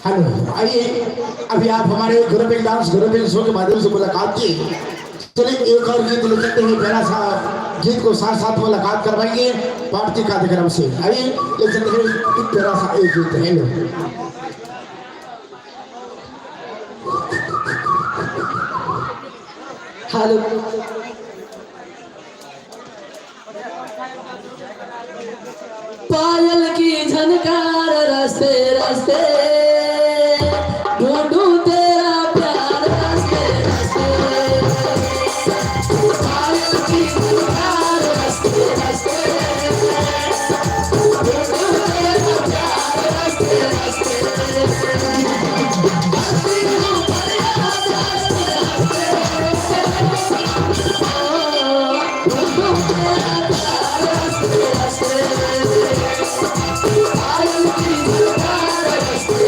Hello, आइए अभी आप हमारे ग्रुपिंग डांस ग्रुपिंग शो के माध्यम से मुलाकात की। चलिए एक और गीत लिखते हैं, पहला सा गीत को साथ साथ मुलाकात करवाएंगे पार्टी कार्यक्रम से। आइए ले चलते हैं एक प्यारा सा एक गीत। Hello, hello. पायल की झनकार रास्ते रास्ते, ढूंढूं तेरा प्यार रास्ते रास्ते। पायल की झनकार रास्ते रास्ते, ढूंढूं तेरा प्यार रास्ते रास्ते। करती हूँ फरियाद रास्ते रास्ते, ढूंढूं तेरा प्यार रास्ते रास्ते। पायल की झनकार रास्ते।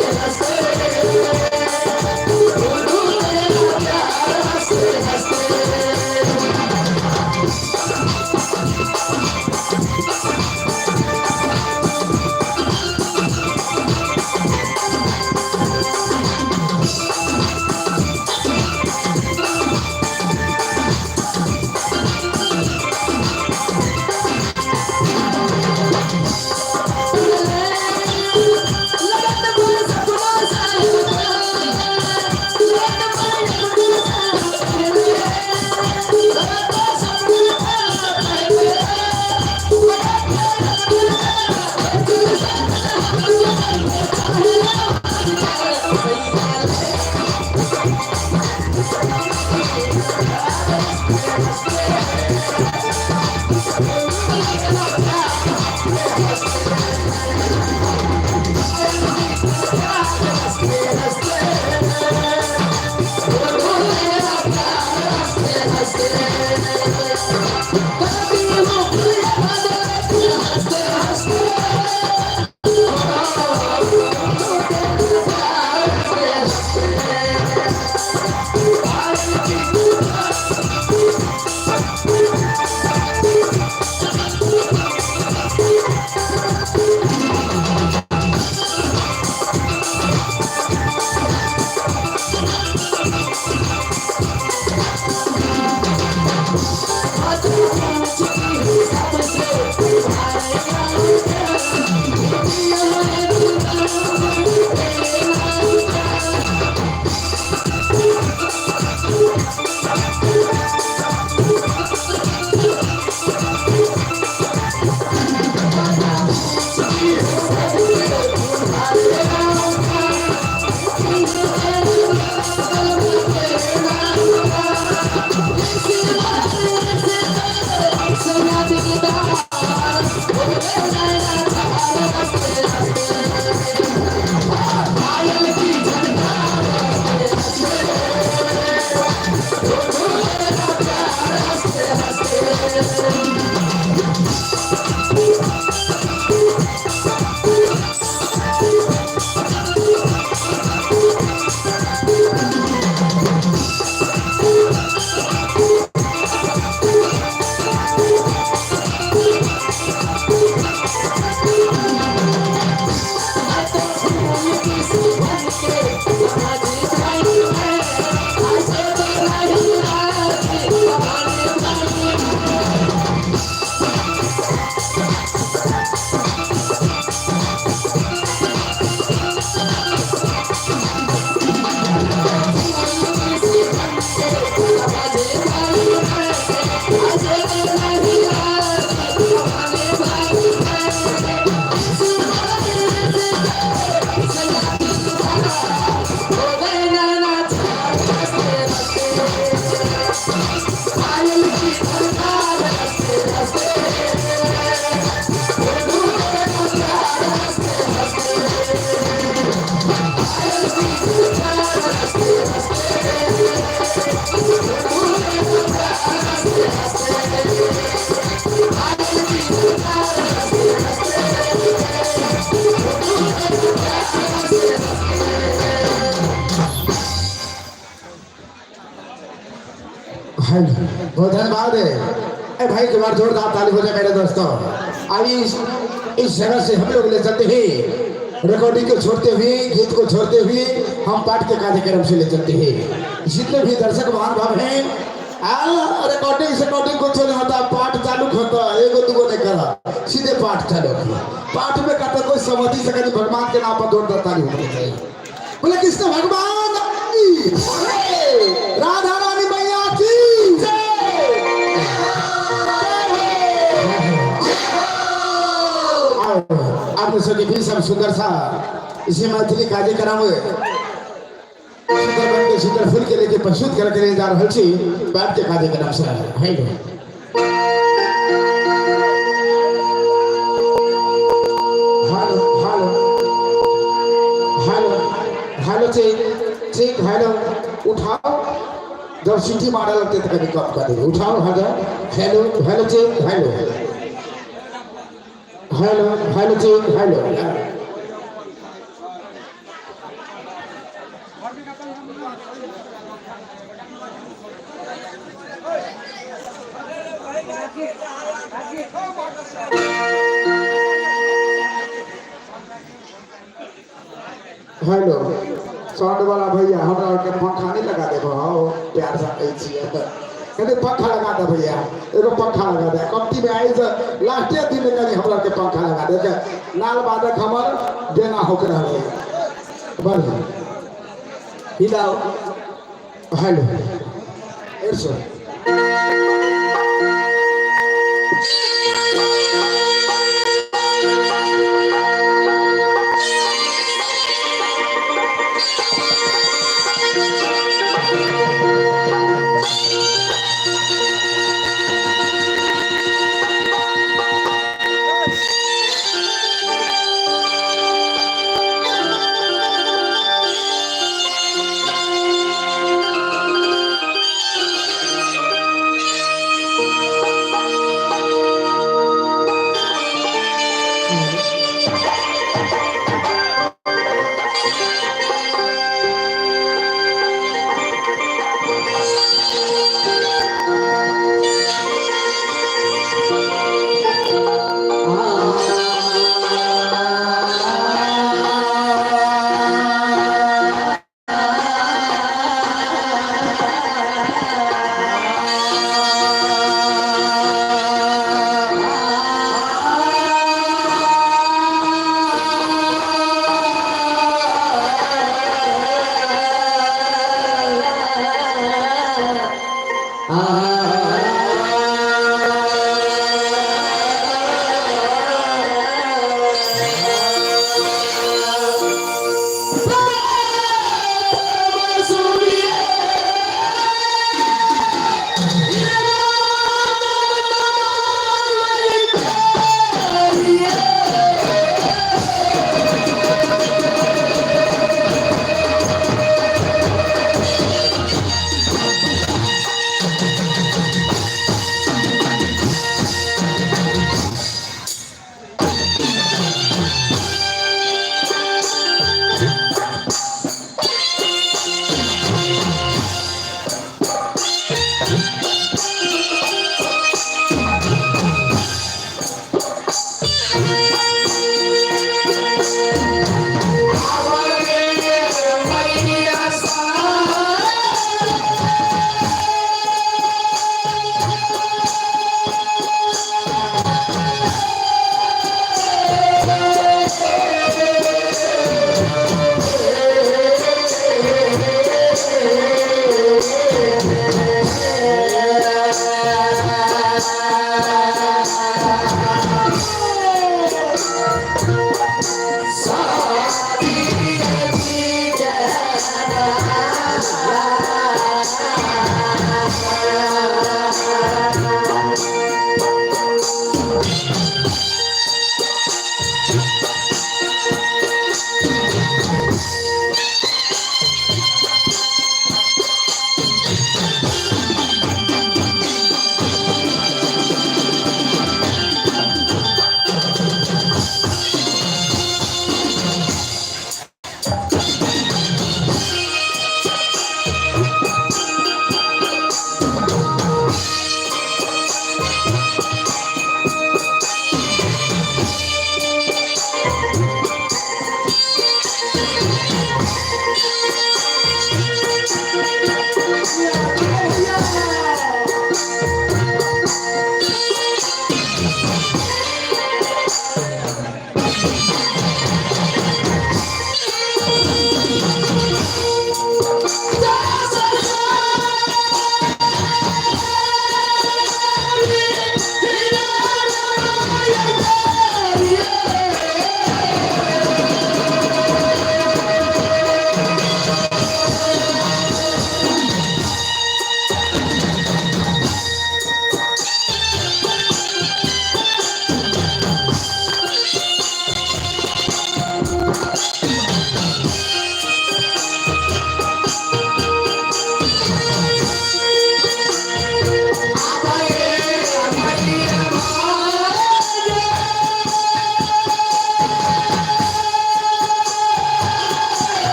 पायल की झनकार हंसते हंसते, ढूंढूं तेरा प्यार हंसते हंसते, पायल की झनकार हंसते हंसते, ढूंढूं तेरा प्यार हंसते हंसते, पायल की झनकार हंसते हंसते, ढूंढूं तेरा प्यार हंसते हंसते। बहुत धन्यवाद है। ए भाई एक बार जोरदार ताली हो जाए मेरे दोस्तों। आइए इस जगह से हम लोग ले चलते हैं, रिकॉर्डिंग को छोड़ते हुए, गीत को छोड़ते हुए हम पाठ के कार्यक्रम से ले चलते हैं। जितने भी दर्शक महानुभाव हैं, आ रिकॉर्डिंग रिकॉर्डिंग कुछ नहीं होता, पाठ चालू होता, एगो दुगो नहीं करा, सीधे पाठ चालू किया। पाठ में कहता कोई समझ ही सके भगवान के नाम पर जोरदार ताली होनी चाहिए। बोले कृष्ण भगवान की, राधा रानी मैया की जय। आप सबके बीच हम सुंदर सा इसी मैथिली कार्यक्रम सुंदर बन के सुंदर फूल के लेके प्रस्तुत करके ले जा रहल छी पाठ के कार्यक्रम से है। Hello hello hello hello, ठीक ठीक, हेलो उठाओ, जब सीटी मारे लगते तो कभी कम कर दे, उठाओ, hello hello hello, ठीक, हेलो हेलो हेलो, ठीक, हेलो। हेलो साउंड वाला भैया, हमरा के पंखा नहीं लगा देबो? हो प्यार से कहै छियै, कहते पंखा लगा दे भैया, एगो पंखा लगा दे। कमती में आई से लास्टे दिन में कहीं हमरा के पंखा लगा दे के लाल बादक हमर देना होक रहल है। बढ़ हिलाओ, हेलो एरसो।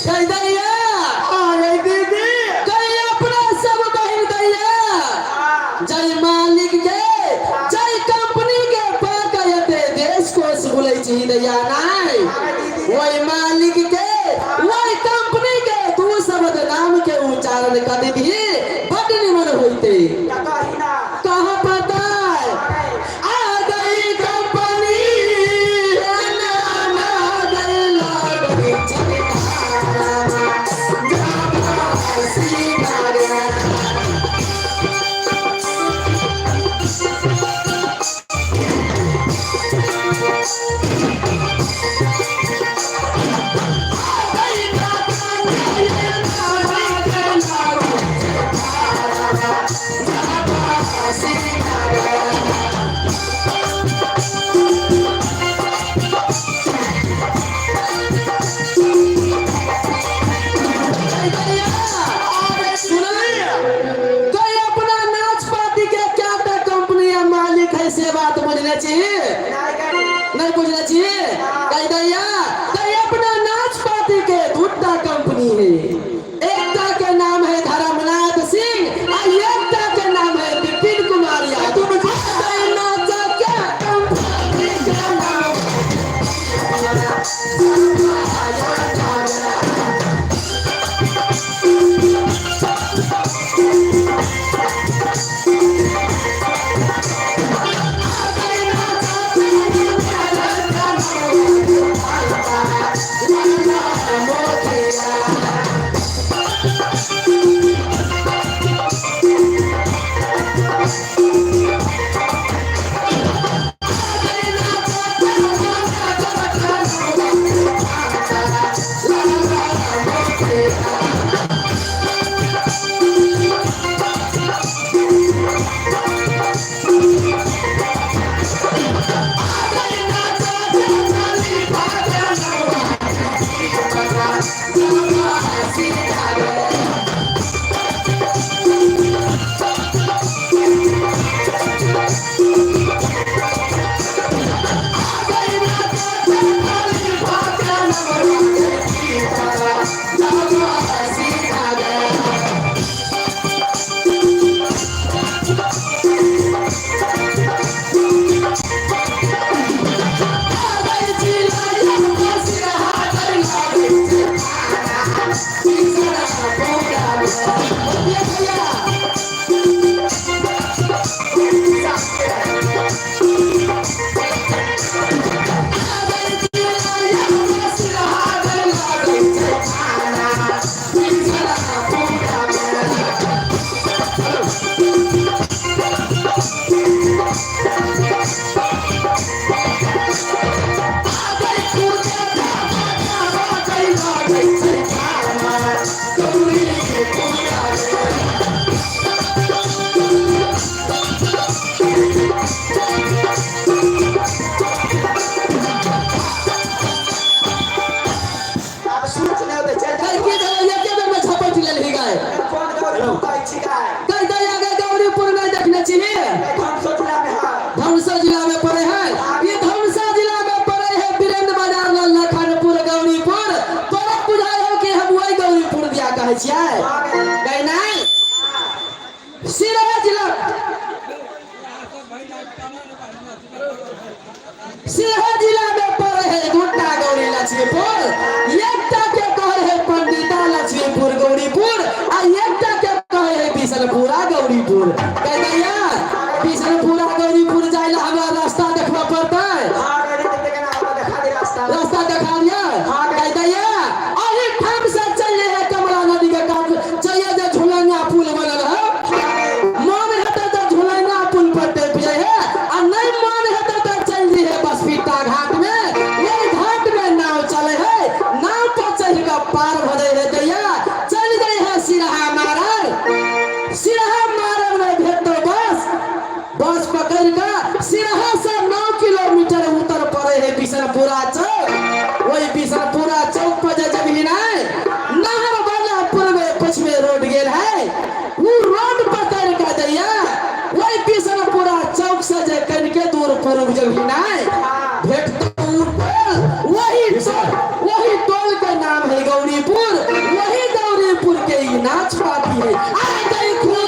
कहि दैया। आ गई दीदी। कहि अपना सब बहिन दैया, जय मालिक के, जय कंपनी के पाक एते देश कोस बोलै छी दैया, नहीं वही मालिक के, वही कंपनी के दू शब्द नाम के उच्चारण कर दीदी, बड निमन होइते। कहाँ पता आ गई कंपनी, नाम आ गई लागई छटारा, सीतारा। कोई अपना नाच पार्टी के क्या टा कंपनी या मालिक है से बात बुझने छी, नहीं बुझने छी? कह दैया, कहीं अपना नाच पार्टी के दूटा कंपनी है, एकटा के नाम है धर्मनाथ सिंह आ एकटा के नाम है विपिन कुमार यादव। नाच के कंपनी के नाम आब सोच नहि होतै, चल। कल की भेलै? एके बेर में झपटि लेलही गाय। कोन गौरी कहै छी गाय? कल दैया गे, गौरीपुर नहि देखने छी? धनसो जिला में है। धनसा जिला में पड़े है ये, धनसा जिला में पड़े है वीरेंद्र बाजार लखनपुर गौरीपुर। तोरा बुझाय हो कि हम वही गौरीपुर दिया कहै छियै? गई नहीं, सिरहा जिला, सिरहा जिला में पड़े है दूटा गौरी लक्ष्मीपुर। एकटा के कहे है पंडिता लक्ष्मीपुर गौरीपुर आ एकटा के कहे है बिशनपुरा गौरीपुर। कह दैया, बिशनपुरा गौरीपुर जाय ला हमरा रास्ता देखबऽ पड़तै। हाँ गई दीदी, केना हमरा देखा दे रास्ता। रास्ता देखा दिया। कह दैया, अही ठाम से चल है कमला नदी के कात चलिए, जे झुलंगा पुल बनल है, मन हेतै तऽ झुलंगा पुल पर टपि जाइ है आ नहि मन हेतै तऽ चलि जाइ है बसपीटा। बस पकड़ के सिरहा से 9 किलोमीटर उत्तर पड़े है बिशनपुरा चौक। वही बिशनपुरा चौक पर जब ही नहीं नहर वाला पूर्वे पश्चिमे रोड गेल है, वो रोड पकड़ के दैया वही बिशनपुरा चौक से जे कनिके दूर पूर्व जब ही नहीं भेटत टोल, वही टोल, वही टोल के नाम है गौरीपुर। वही गौरीपुर के ई नाच पाती है। अरे देखो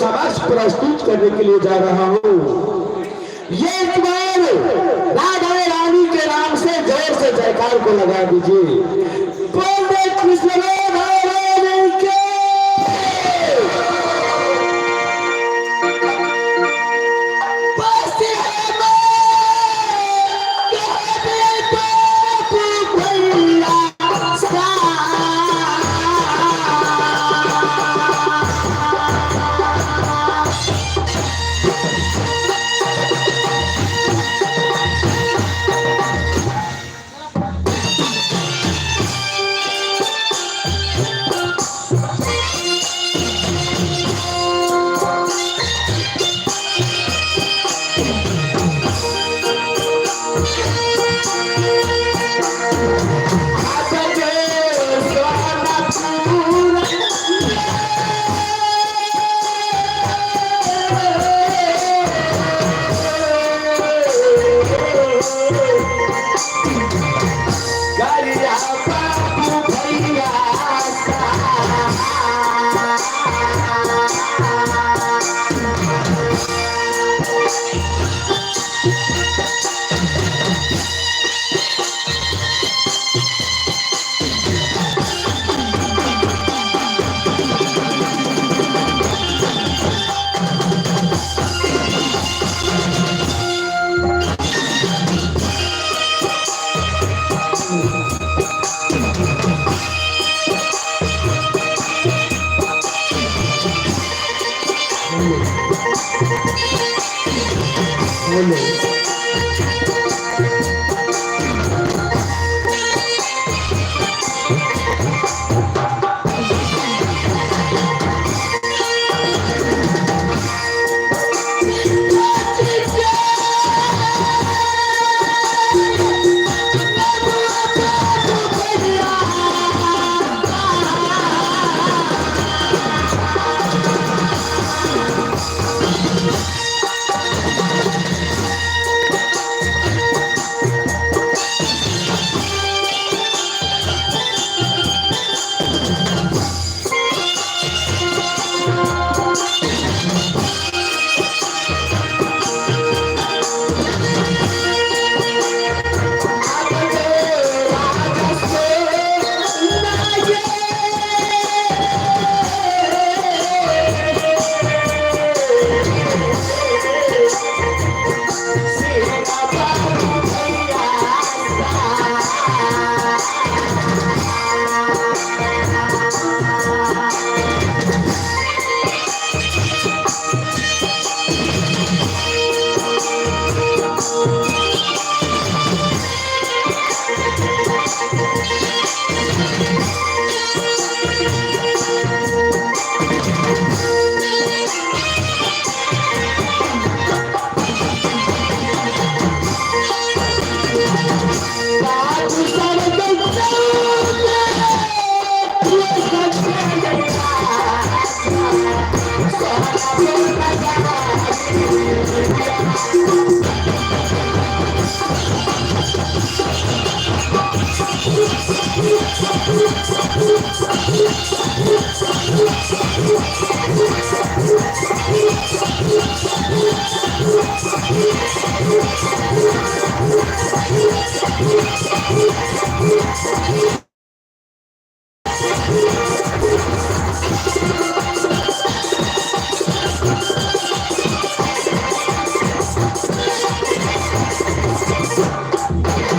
समक्ष प्रस्तुत करने के लिए जा रहा हूँ। ये एक बार राधा रानी के नाम से जोर से जयकार को लगा दीजिए। बोल दे कृष्ण राधा के। बस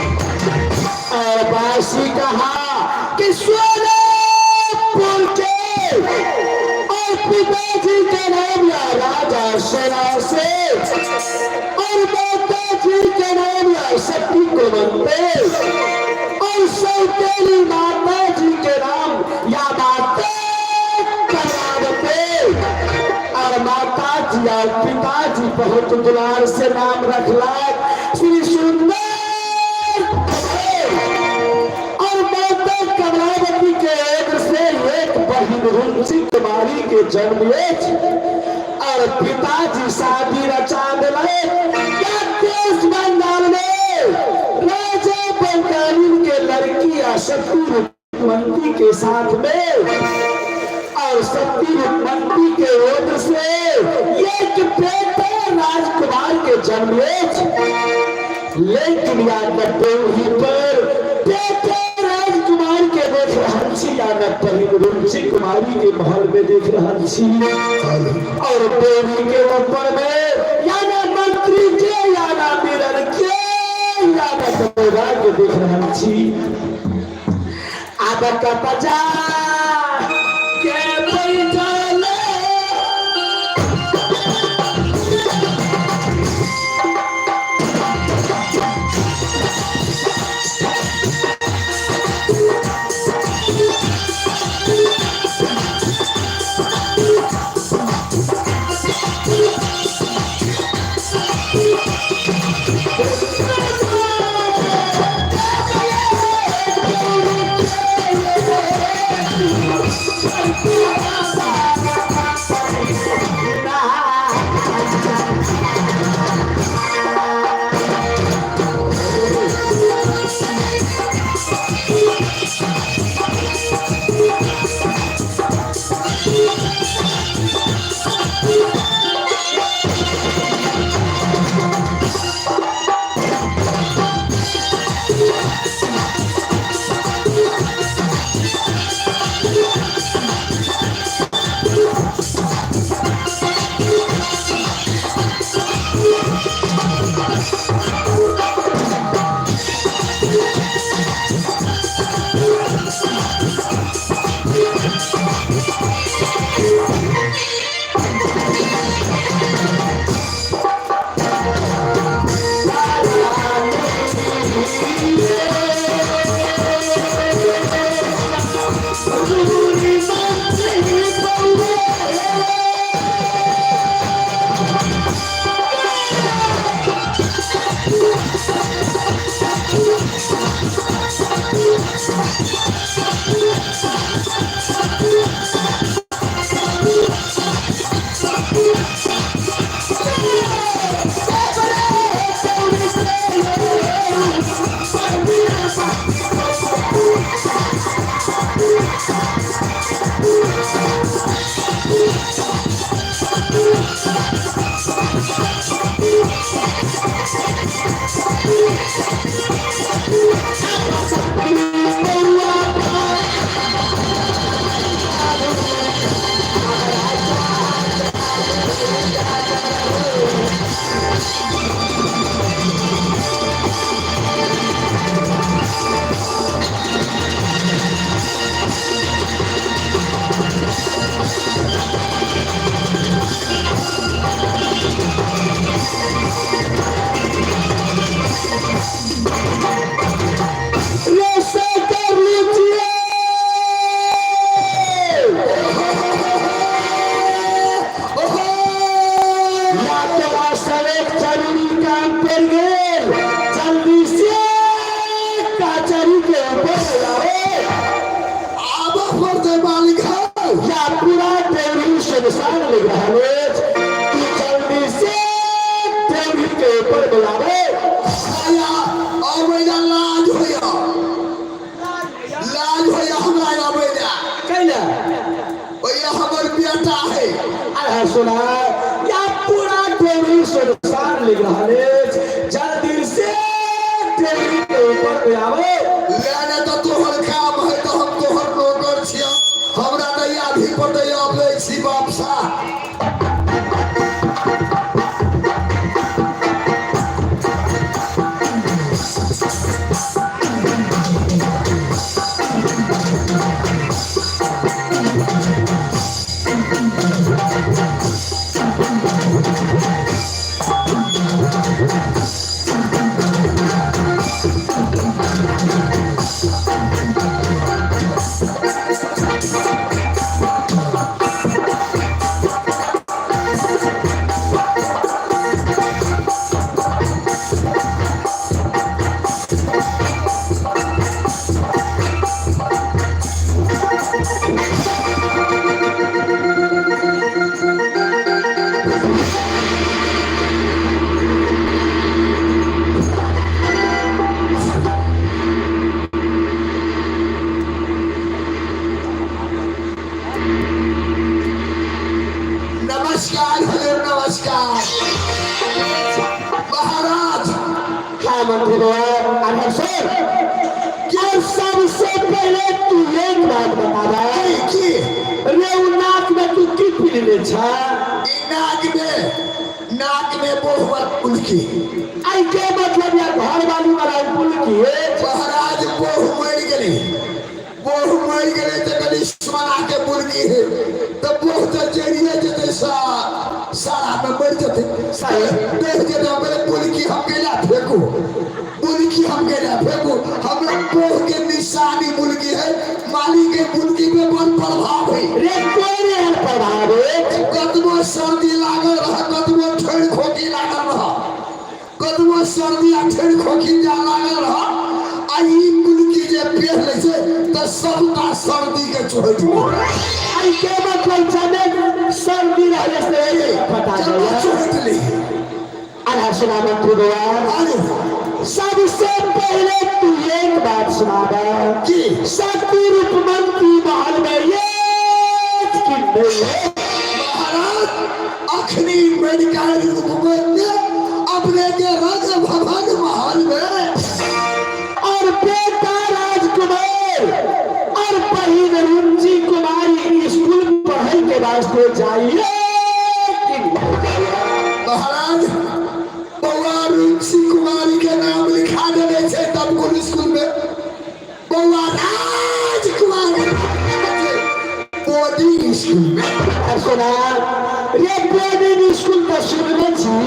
और बासी कहा कि सोनापुर के और पिताजी का नाम या राजा सेना से और माताजी का नाम या सती कुलवंते और सौतेली माता जी के नाम या माता कलावते और माता जी और पिताजी बहुत दुलार से नाम रखला श्री सुंदर और माता कमलावती के एक से एक बहिन रुचि कुमारी के जन्म अछि और पिताजी शादी रचा दिले देश बंगाल में राजा बंगाली के लड़की या शत्रु रुक्मंती के साथ में और और शक्ति रुकमंती के ओर से एक बेटा राजकुमार के जन्म अछि। लेकिन या न देवही पर बेटा राजकुमार के देख रहल छी या न बहिन रुचि कुमारी के महल में देख रहल छी। और देवी के ऊपर में या न मंत्री के या न मिरर के या न दरोगा के देख रहल छी। आब कत जा के बैठल ऐसा कर लीजिए। या तो वास्तविक जरूरी काम पर गए, जल्दी से कचहरी के ऊपर बुलावे। आब पड़ते मालिक है। या पूरा टेबल शमशान लिख रहा है कि जल्दी से टेबल के ऊपर बुलावे। आया अबै लाज होया, लाज होया हमरा अबै। कैला? ओया हमर बेटा है। अरे सुना, या पूरा टेबल शमशान लिख रहा है, जल्दी से टेबल के ऊपर बुलावे। लेने तऽ तोहर काम है तऽ हम तोहर नौकर छियौ, हमरा नहि आधी पटै आबै छी बापसा। मंत्री बाबा अरे सर क्या सबसे पहले तू एक बात बता दे की रे उ नाक में तू की पीने छा ई नाक में बोहवर उनकी आई के मतलब यार घर वाली वाला पुल की है महाराज बोह मर गेलै बोह मर गेलै तऽ कनि सोना के मुर्गी है तऽ बोह तऽ जरिए जेतै सारा में मर जेतै देख जेतै हम कहलियै मुर्गी हम कैला फेकू मुर्गी हम कैला फेकू हमरा बोह के निशानी मुर्गी है मालिक के मुर्गी पे बड़ प्रभाव है रे कोई रे प्रभाव है कतबो सर्दी लागल रह कतबो ठेर खोकी लागल रह कतबो सर्दी आ ठेर खोकी जा लागल रह आ ई मुर्गी जे पेह लै छै तऽ सबटा सर्दी के चोट आई के मतलब जने सर्दी रहले से पता जब चले चोट ली अरे सुना मंत्री बाबा अरे सबसे पहले तू एक बात सुना दे की शक्ति रूपमंती महल में ये कि नहीं है महाराज अखनी मेडिकल रूप में अपने के राज भवन महल में और बेटा राजकुमार और बहन रुचि कुमारी स्कूल पढ़े के वास्ते जाइए कि नहीं जाइए? महाराज बौआ रुचि कुमारी के नाम लिखा देने छै तब कुल स्कूल में बौआ राजकुमार बोर्डिंग स्कूल में और सुना रे बोर्डिंग स्कूल तो सुनने छी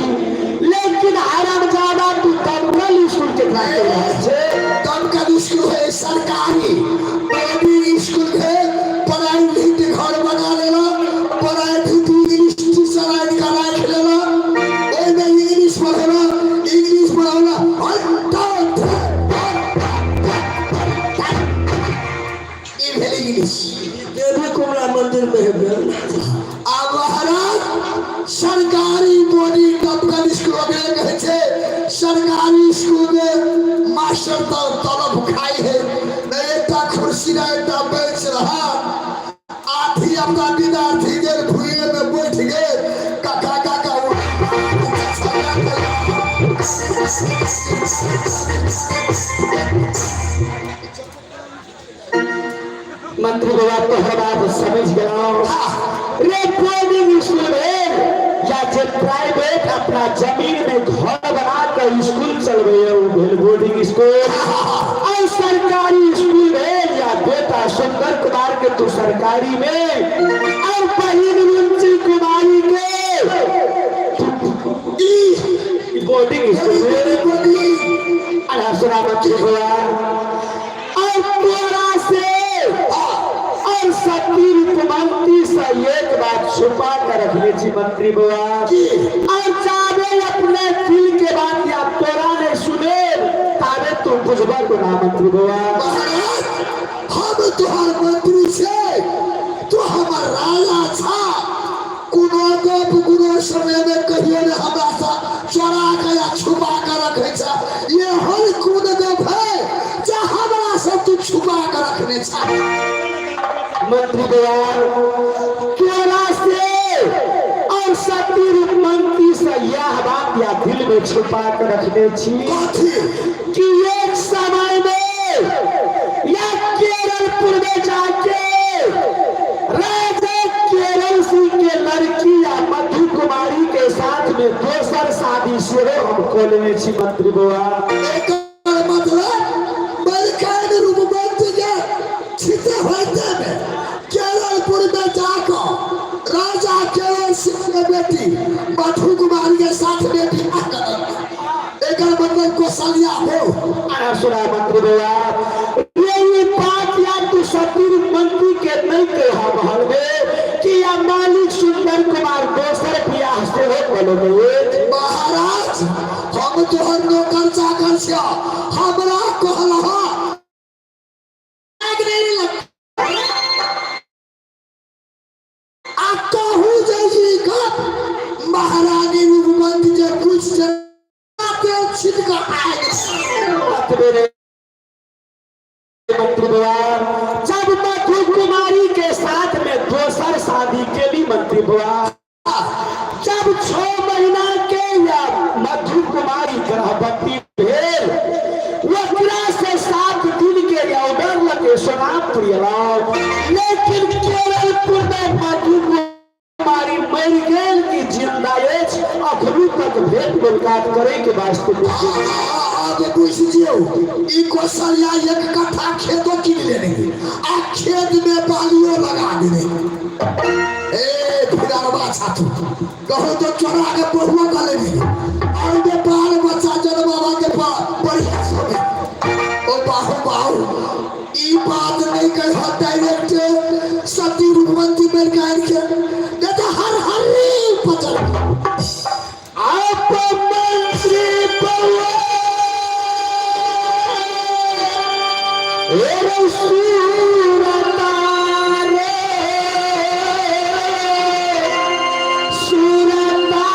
लेकिन हरामजादा तू दमकल स्कूल के के रहल छे दमकल स्कूल है सरकारी बोर्डिंग स्कूल है प्राइवेट घर बना लेना प्राइवेट इंग्लिश टीचर आनि कऽ राखि लेना ओहिमे इंग्लिश पढ़ेना इंग्लिश पढ़ौना वन टू थ्री ई भेल इंग्लिश देवी कुमरा मंदिर में हेबे आ महाराज सरकारी बोर्डिंग दमकल स्कूल ओकरे कहै छै सरकारी स्कूल में मास्टर तऽ तलब खाइ है नहि एकटा कुर्सी रह एकटा बेंच रहा आथी अपना विद्यार्थी गेल भुइये में बैठ गेल काका काका मंत्री बाबा तोहर बात समझ गेलहुँ रे बोर्डिंग स्कूल भेल या जे प्राइवेट अपना जमीन में घर बना कर स्कूल चलबे उ भेल बोर्डिंग स्कूल और सरकारी स्कूल भेल या बेटा सुंदर कुमार के तू सरकारी में और बहिन रुचि कुमारी के ई बोर्डिंग स्कूल भेल बोर्डिंग अरे सुना मंत्री बाबा और तोरा से और सती रूपमंती से एक बात छुपा कर रखने छी मंत्री बुआ की? और जाबे अपने दिल के बात या तोरा ने सुने ताबे तू बुझबा को ना मंत्री बुआ महाराज हम तोहर मंत्री छे तू हमर राजा छा कोनो गप कोनो समय में कहियो ने हमरा से चोरा के या छुपा के रखे छा ये हर कोन गप है जे हमरा से तू छुपा के रखने छा मंत्री बुआ तोरा से और सती रूपमंती से यह बात या दिल में छुपा कर रखने छी कथी कि एक समय में या केरलपुर में जाके राजा केरल सिंह के लड़की या मधु कुमारी के साथ में दोसर शादी सेहो हम कऽ लेने छी मंत्री बौआ एकर मतलब बलकान रूपवंत के छिते होते में केरलपुर में जाकर राजा केरल सिंह के बेटी मधु कुमारी के साथ में बियाह करल एकर मतलब कौशल्या हो अरे सुना मंत्री बौआ रे ई बात या तू सतीर मंत्री के नहीं कह महल में कि या मालिक सुंदर कुमार दोसर बियाह सेहो कऽ लेने अछि महाराज हम तोहर नौकर चाकर छिया हमरा कहलहा आग नहीं लग आ कहू जैसी गप महारानी रूपवंत जे कुछ छिटका आग मेरे मंत्री बुआ जब मधु कुमारी के साथ में दोसर शादी के भी मंत्री बुआ जब 6 महीना के या मधु कुमारी गर्भवती भेल अखनू तक भेंट मुलाकात करे के वास्ते पूछे। आब बुझि जियौ, ई कौशल्या एक कट्ठा खेतो कीन लेने आ खेत में बालियो लगा देने। ए भिड़ारबा छातु कहू तो चोरा के बहुआ का लेने और बे बाल बच्चा जन्मावा के बढ़िया सोने। ओ बाहु बाहु, ई बात नहीं कह डायरेक्ट सती रूपवंती मेल के नहीं तो हर हरी पचल। आप मंत्री बउआ ए सूरता रे सूरता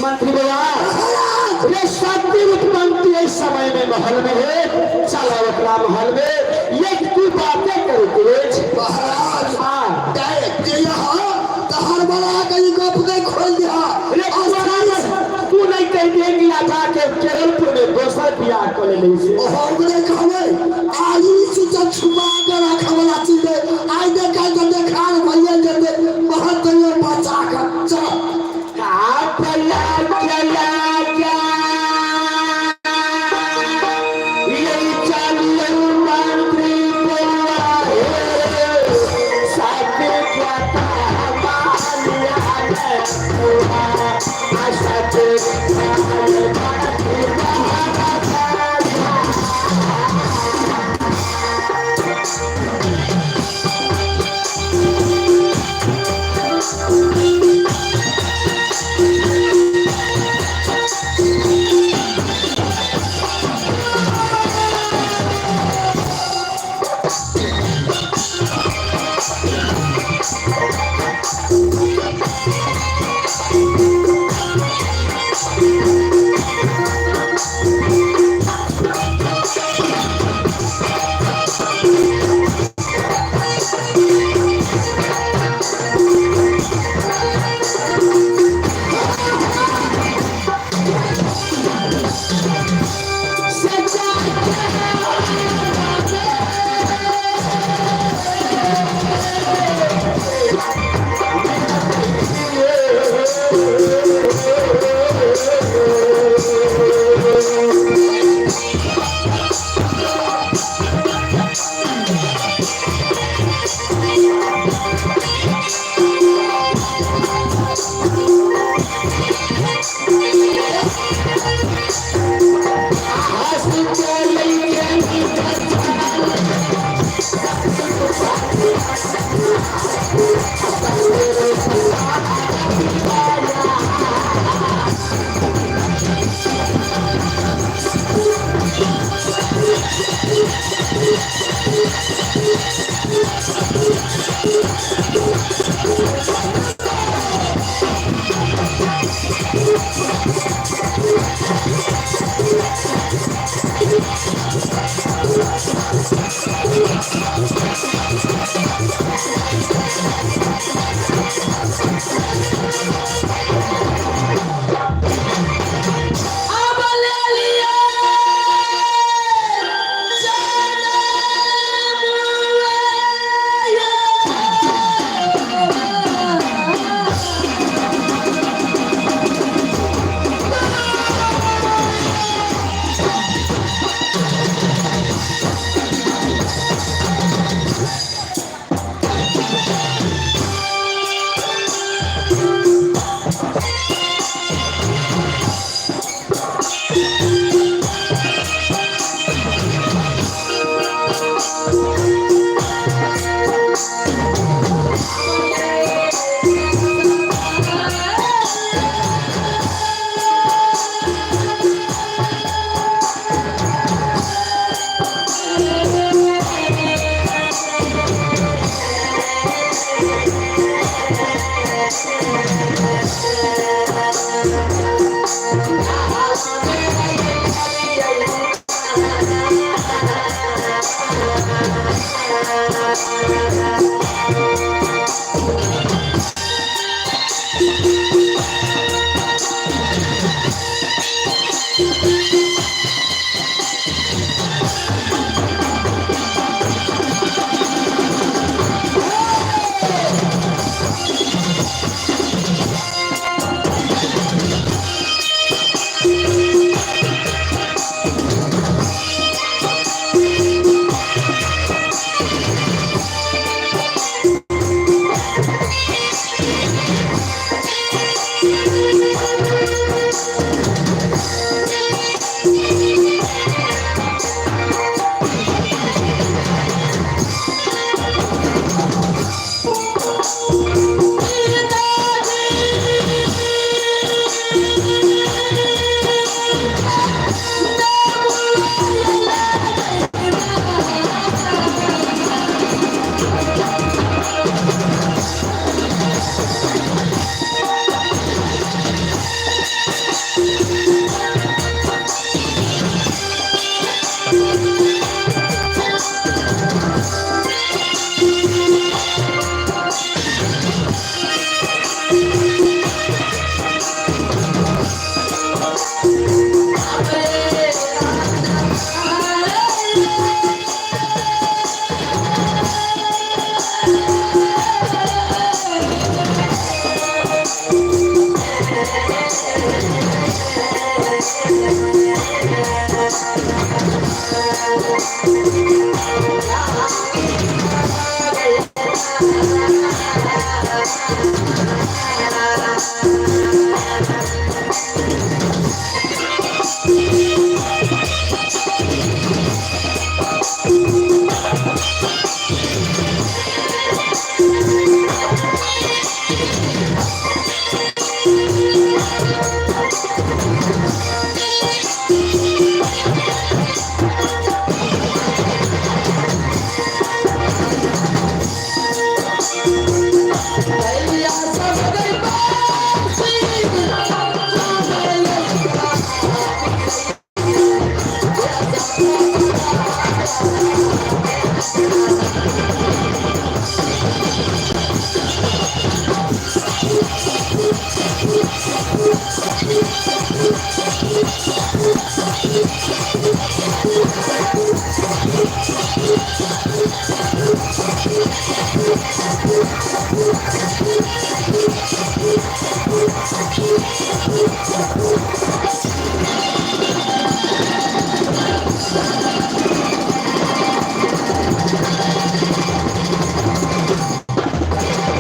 मंत्री भैया ये सत्य रूपवंती इस समय में महल में है, चलो अपना महल में ये तू बातें करते हो। महाराज हाँ। डायरेक्ट जे यहाँ तहर बड़ा कहीं गप नहीं खोल दिया। रे तू नहीं कह देंगी आ जाके केरलपुर में दोसर बियाह कर ले से। हम नहीं कहबै, आई चीज छुपा के रखे वाला चीज है, आई देखा तो देखा भैया जते बहुत तैयो बचा के चलो। आप चला जा यही चलिए मंत्री बउआ हे साथे खाता मालिया रे आशा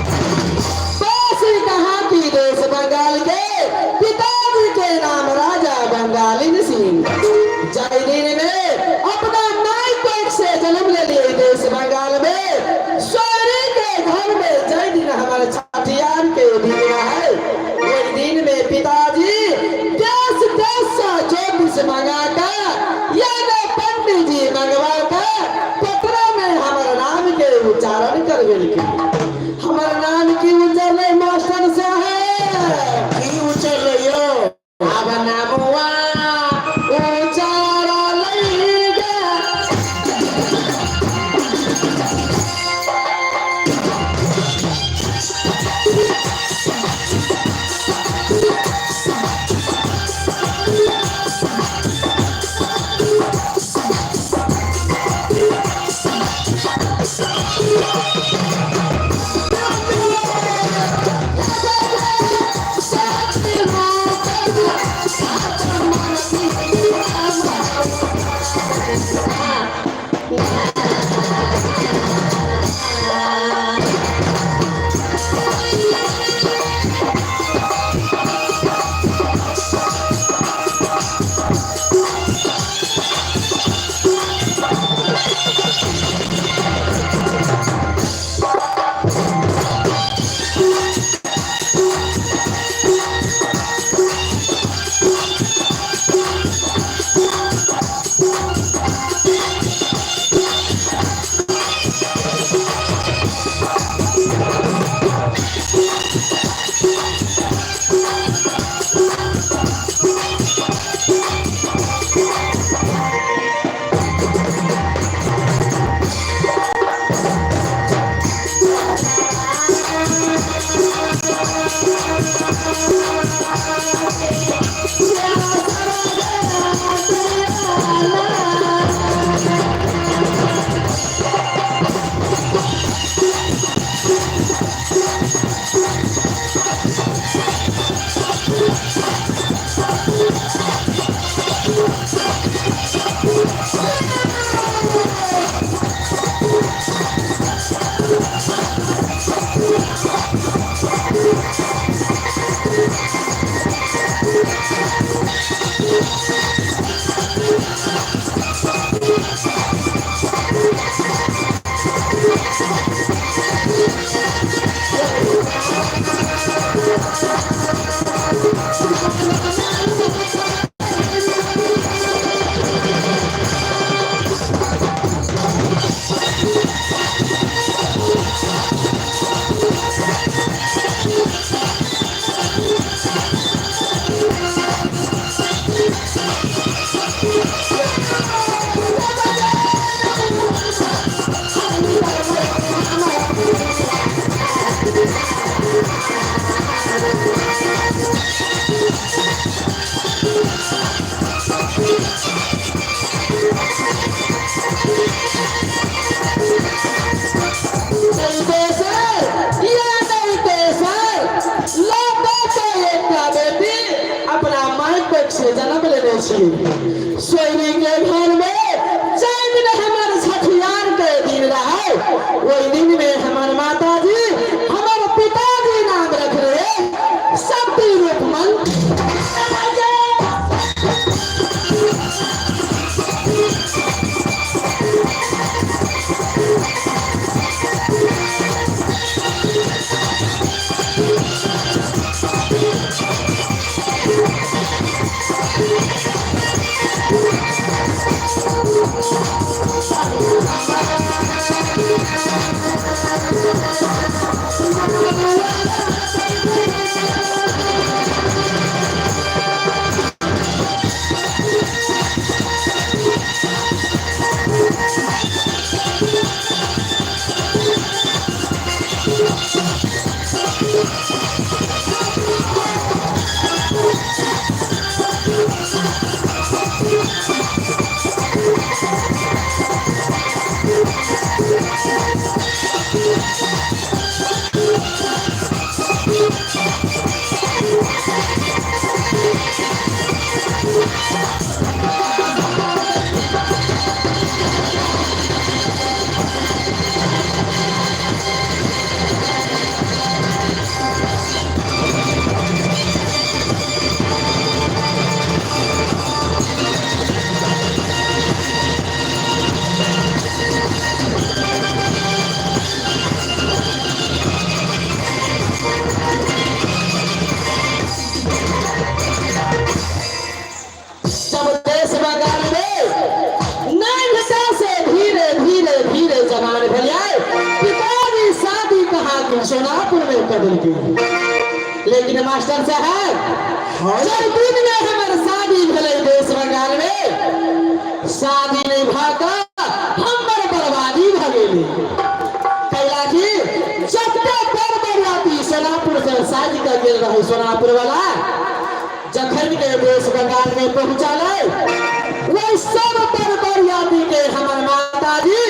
बस कहाँ की देश बंगाल के पिताजी के नाम राजा बंगालिन सिंह। जय दिन में अपना माई पेट से जन्म ले लिए देश बंगाल में, सोरी के घर में जय दिन हमारे छाती छियै। सोयरी के घर में जाहि दिन हमर छठियार के दिन रहै, ओहि दिन में हमर माताजी हमर पिताजी नाम रखले शक्ति रूप मंत्र। जब देश बंगाल में नानका से धीरे धीरे धीरे जवान भेलियै, पिताजी शादी कहाँ के सोनापुर में कर देलकै। लेकिन मास्टर साहब, जब दिन में हमर शादी भेलै देश बंगाल में, शादी नहीं भऽ कऽ हमर बर्बादी भऽ गेलै। कैला कि जते बर बरियाती सोनापुर से साजि कऽ गेल रहै सोनापुर वाला, जखन के देश बंगाल में पहुंचलै, वही सब बर बरियाती के हमर माताजी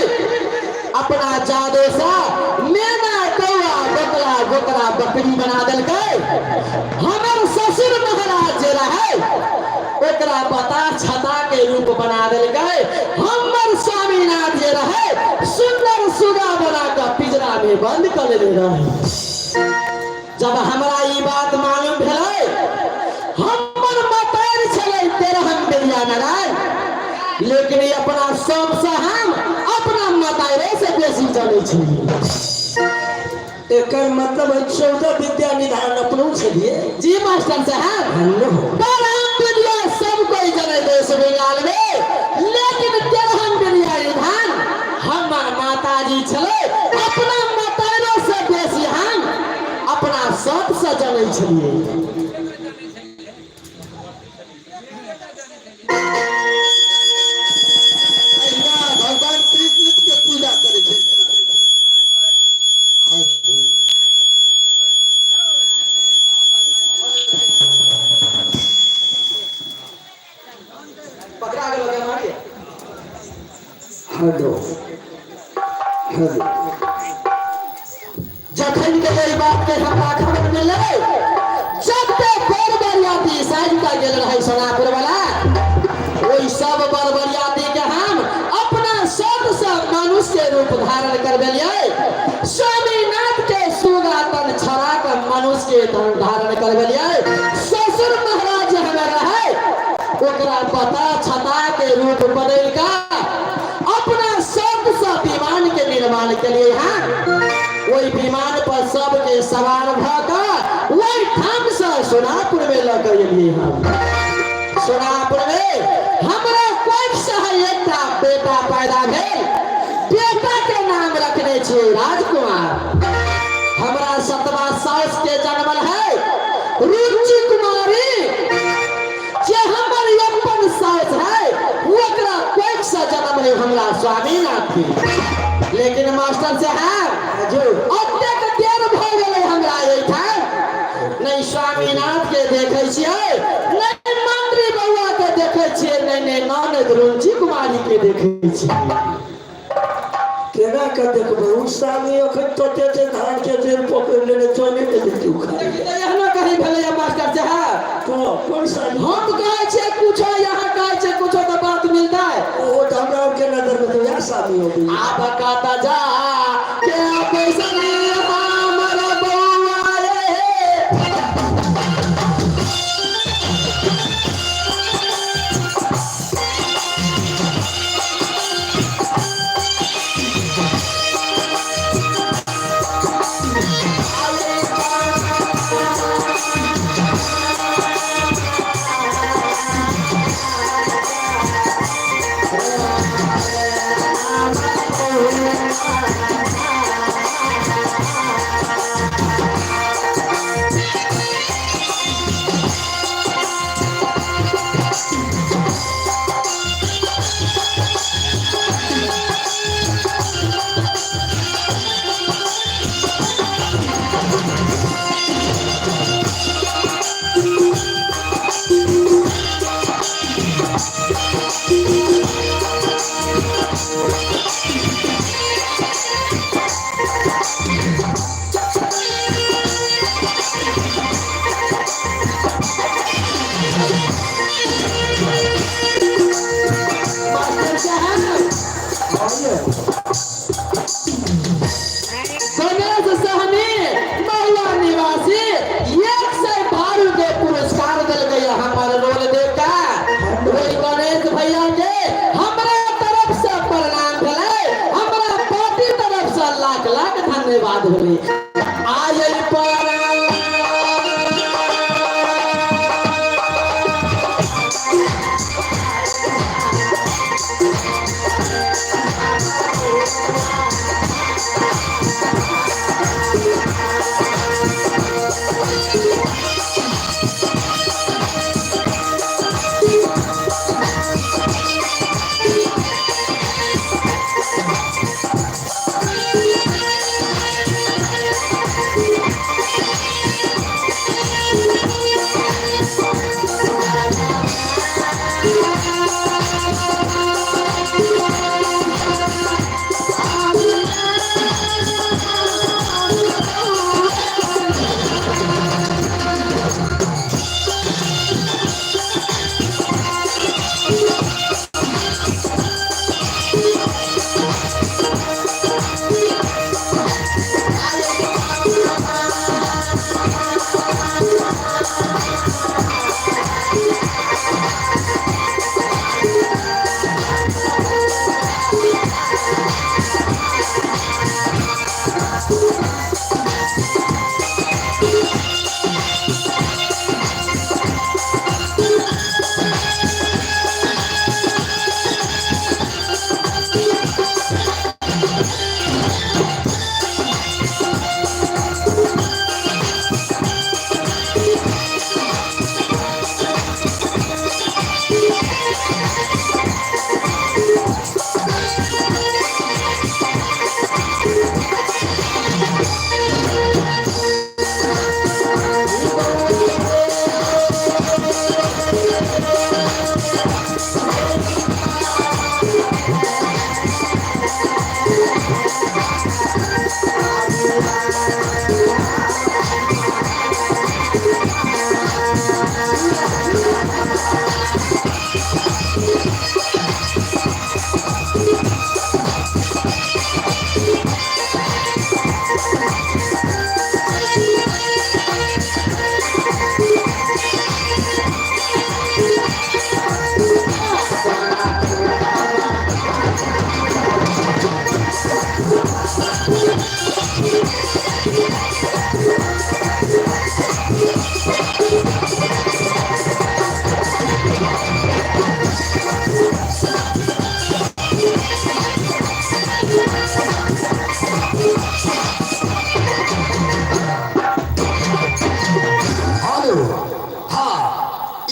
अपना जादू से मेना कौआ बकरा गोकरा बकरी बना देलकै। हमर ससुर महाराज जे रहै ओकरा पता छता के रूप बना देलकै। हमर स्वामीनाथ जे रहै सुंदर सुगा बना कऽ पिंजरा में बंद कऽ लेने रहै। जब हमरा ई बात मालूम भेलै, हमर मतार छलै तेरहम बिरिया नारायण, लेकिन ई अपना सबसँ हम अपना मतारे से बेसी जनै छी। एकर मतलब है 14 विद्या निधान अपनो छलिए। जी मास्टर साहब, 12 विद्या सब कोई जनै देश बंगाल में, लेकिन तेरहम विद्या निधान हमर माताजी छलै। अपना मतारो से बेसी हम अपना सबसँ जनै छलिए। अहिना भगवान कृष्ण के पूजा करै छै। पकड़ा गेलो के मारिए। Hello hello. जखन के एहि बात के हमरा खबर मिललै, जते बर बरियाती साजि कऽ गेल रहै सोनापुर वाला, ओहि सब बर बरियाती के हम अपना सबसँ मनुष्य रूप धारण करबेलियै। स्वामीनाथ के सुगा तन छड़ा कऽ मनुष्य के तन धारण करबेलियै। ससुर महाराज जे हमर रहै ओकरा पता छता के रूप बदलि कऽ अपना सबसँ विमान के निर्माण केलियै। हँ, ओहि विमान पर सबके सवार भऽ कऽ ओहि ठाम से सोनापुर में लऽ कऽ एलियै। हम सोनापुर में हमरा कोख से एकटा बेटा पैदा भेल। बेटा के नाम रखने छियै राजकुमार। हमरा सतवा साउस के जन्मल है रुचि कुमारी, जे हमर अपन साउस है, ओकरा कोख से जन्म है हमरा स्वामीनाथ के। लेकिन मास्टर साहब, अतेक देर भऽ गेलै हमरा एहिठाम, नहि स्वामीनाथ के देखै छियै, नहि मंत्री बौआ के देखै छियै, नहि नहि ननद रुचि कुमारी के देखै छियै। केना के देखबै? ओ सामी अखन तते छै धान के जड़ पकड़ि लेने चले ने देतै उखाड़ि। एहनो कहीं भेलैया मास्टर साहब? कोन सामी? हम कहै छियै कुछो यहाँ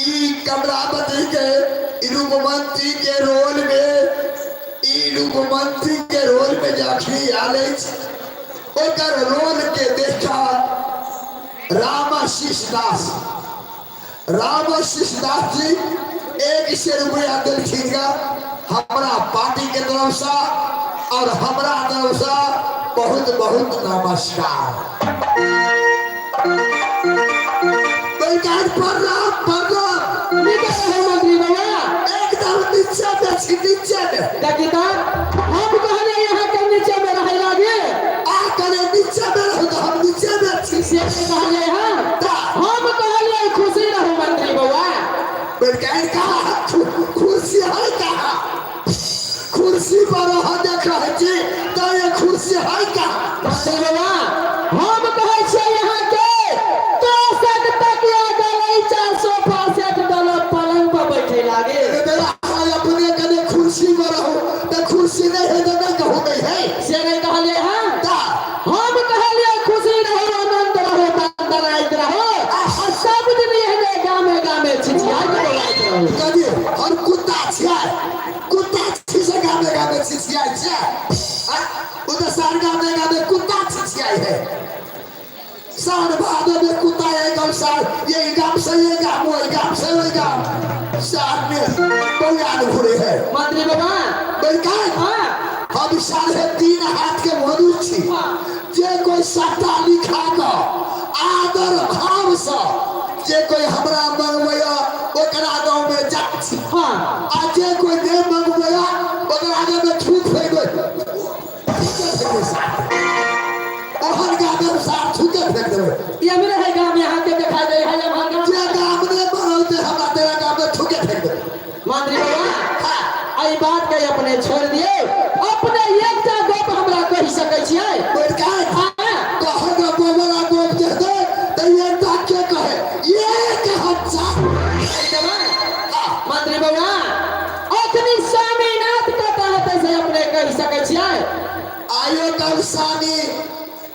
ई कमलापति के ई रूपमंती के रोल में ई रूपमंती के रोल में जखनी आयल अछि ओकर रोल के देखा रामाशीष दास रामाशीष दास जी 100 रुपया दिलखिन गा हमरा पार्टी के तरफ से और हमरा तरफ से बहुत बहुत नमस्कार। प्रणाम प्रणाम। नीक रहू मंत्री बाबा। एकदम नीचे में छी, नीचे में। देखी तऽ हम कहलियै यहाँ के नीचे में रहै लागे। आ करे नीचे में रहू तऽ हम नीचे में छी। से नहि कहलियै हम। तऽ हम कहलियै खुशी रहू मंत्री बौआ। बैठकाइन कहाँ कुर्सी है कहाँ? कुर्सी पर रह देख रहल छी तऽ ये कुर्सी है कहाँ? मंत्री बौआ हम कहै छियै यहाँ के तोसक तकिया गलैचा सोफा सेट डलब पलंग पर बैठे लागे। मेरा हाल अपने कने कुर्सी पर रहू तऽ कुर्सी नहीं है तऽ नहीं कहू नहीं है। से नहि कहलियै हम। तऽ हम कहलियै खुशी रहू आनंद रहू दंदनाइत रहू और सब दिन एहने गामे गामे छिछियाइत बोलाइत रहू। कभी हम कुत्ता छियै, कुत्ता छी से गामे गामे छिछियाइ छियै। आ ओ तऽ सार गामे गामे कुत्ता छिछियाइ है। सार भादो में कुत्ता एक गाम सार ये गाम से ये गाम वही गाम से वही गाम सार में बौआन घुरे है। मंत्री बाबा बैठकाइन हाँ हम 3.5 हाथ के मनुष्य छी। जे कोई सट्टा लिखा कऽ आदर भाव से जे कोई हमरा मंगबैया ओकरा गाँव में जाइ छी। हाँ आ जे कोई नहि मंगबैया ओकरा गाँव में थूक फेंकबै। ओहन गाँव में सार थूके फेंक देबै। ये मेरे है गाम यहाँ के देखा दे है यहाँ गाम। जे गाँव में बनौते हमरा तेरा गाँव में थूके फेंक देबै। मंत्री बाबा हाँ एहि बात के अपने छोड़ दिए। अपने एकटा गप हमरा कहि सकै छियै। बैठकाइन हाँ कहक गोबरा गोप जे दे तऽ एकटा के कहे 1000। मंत्री बाबा अखनी स्वामीनाथ कतऽ हेतै से अपने कहि सकै छियै। आयो कल स्वामी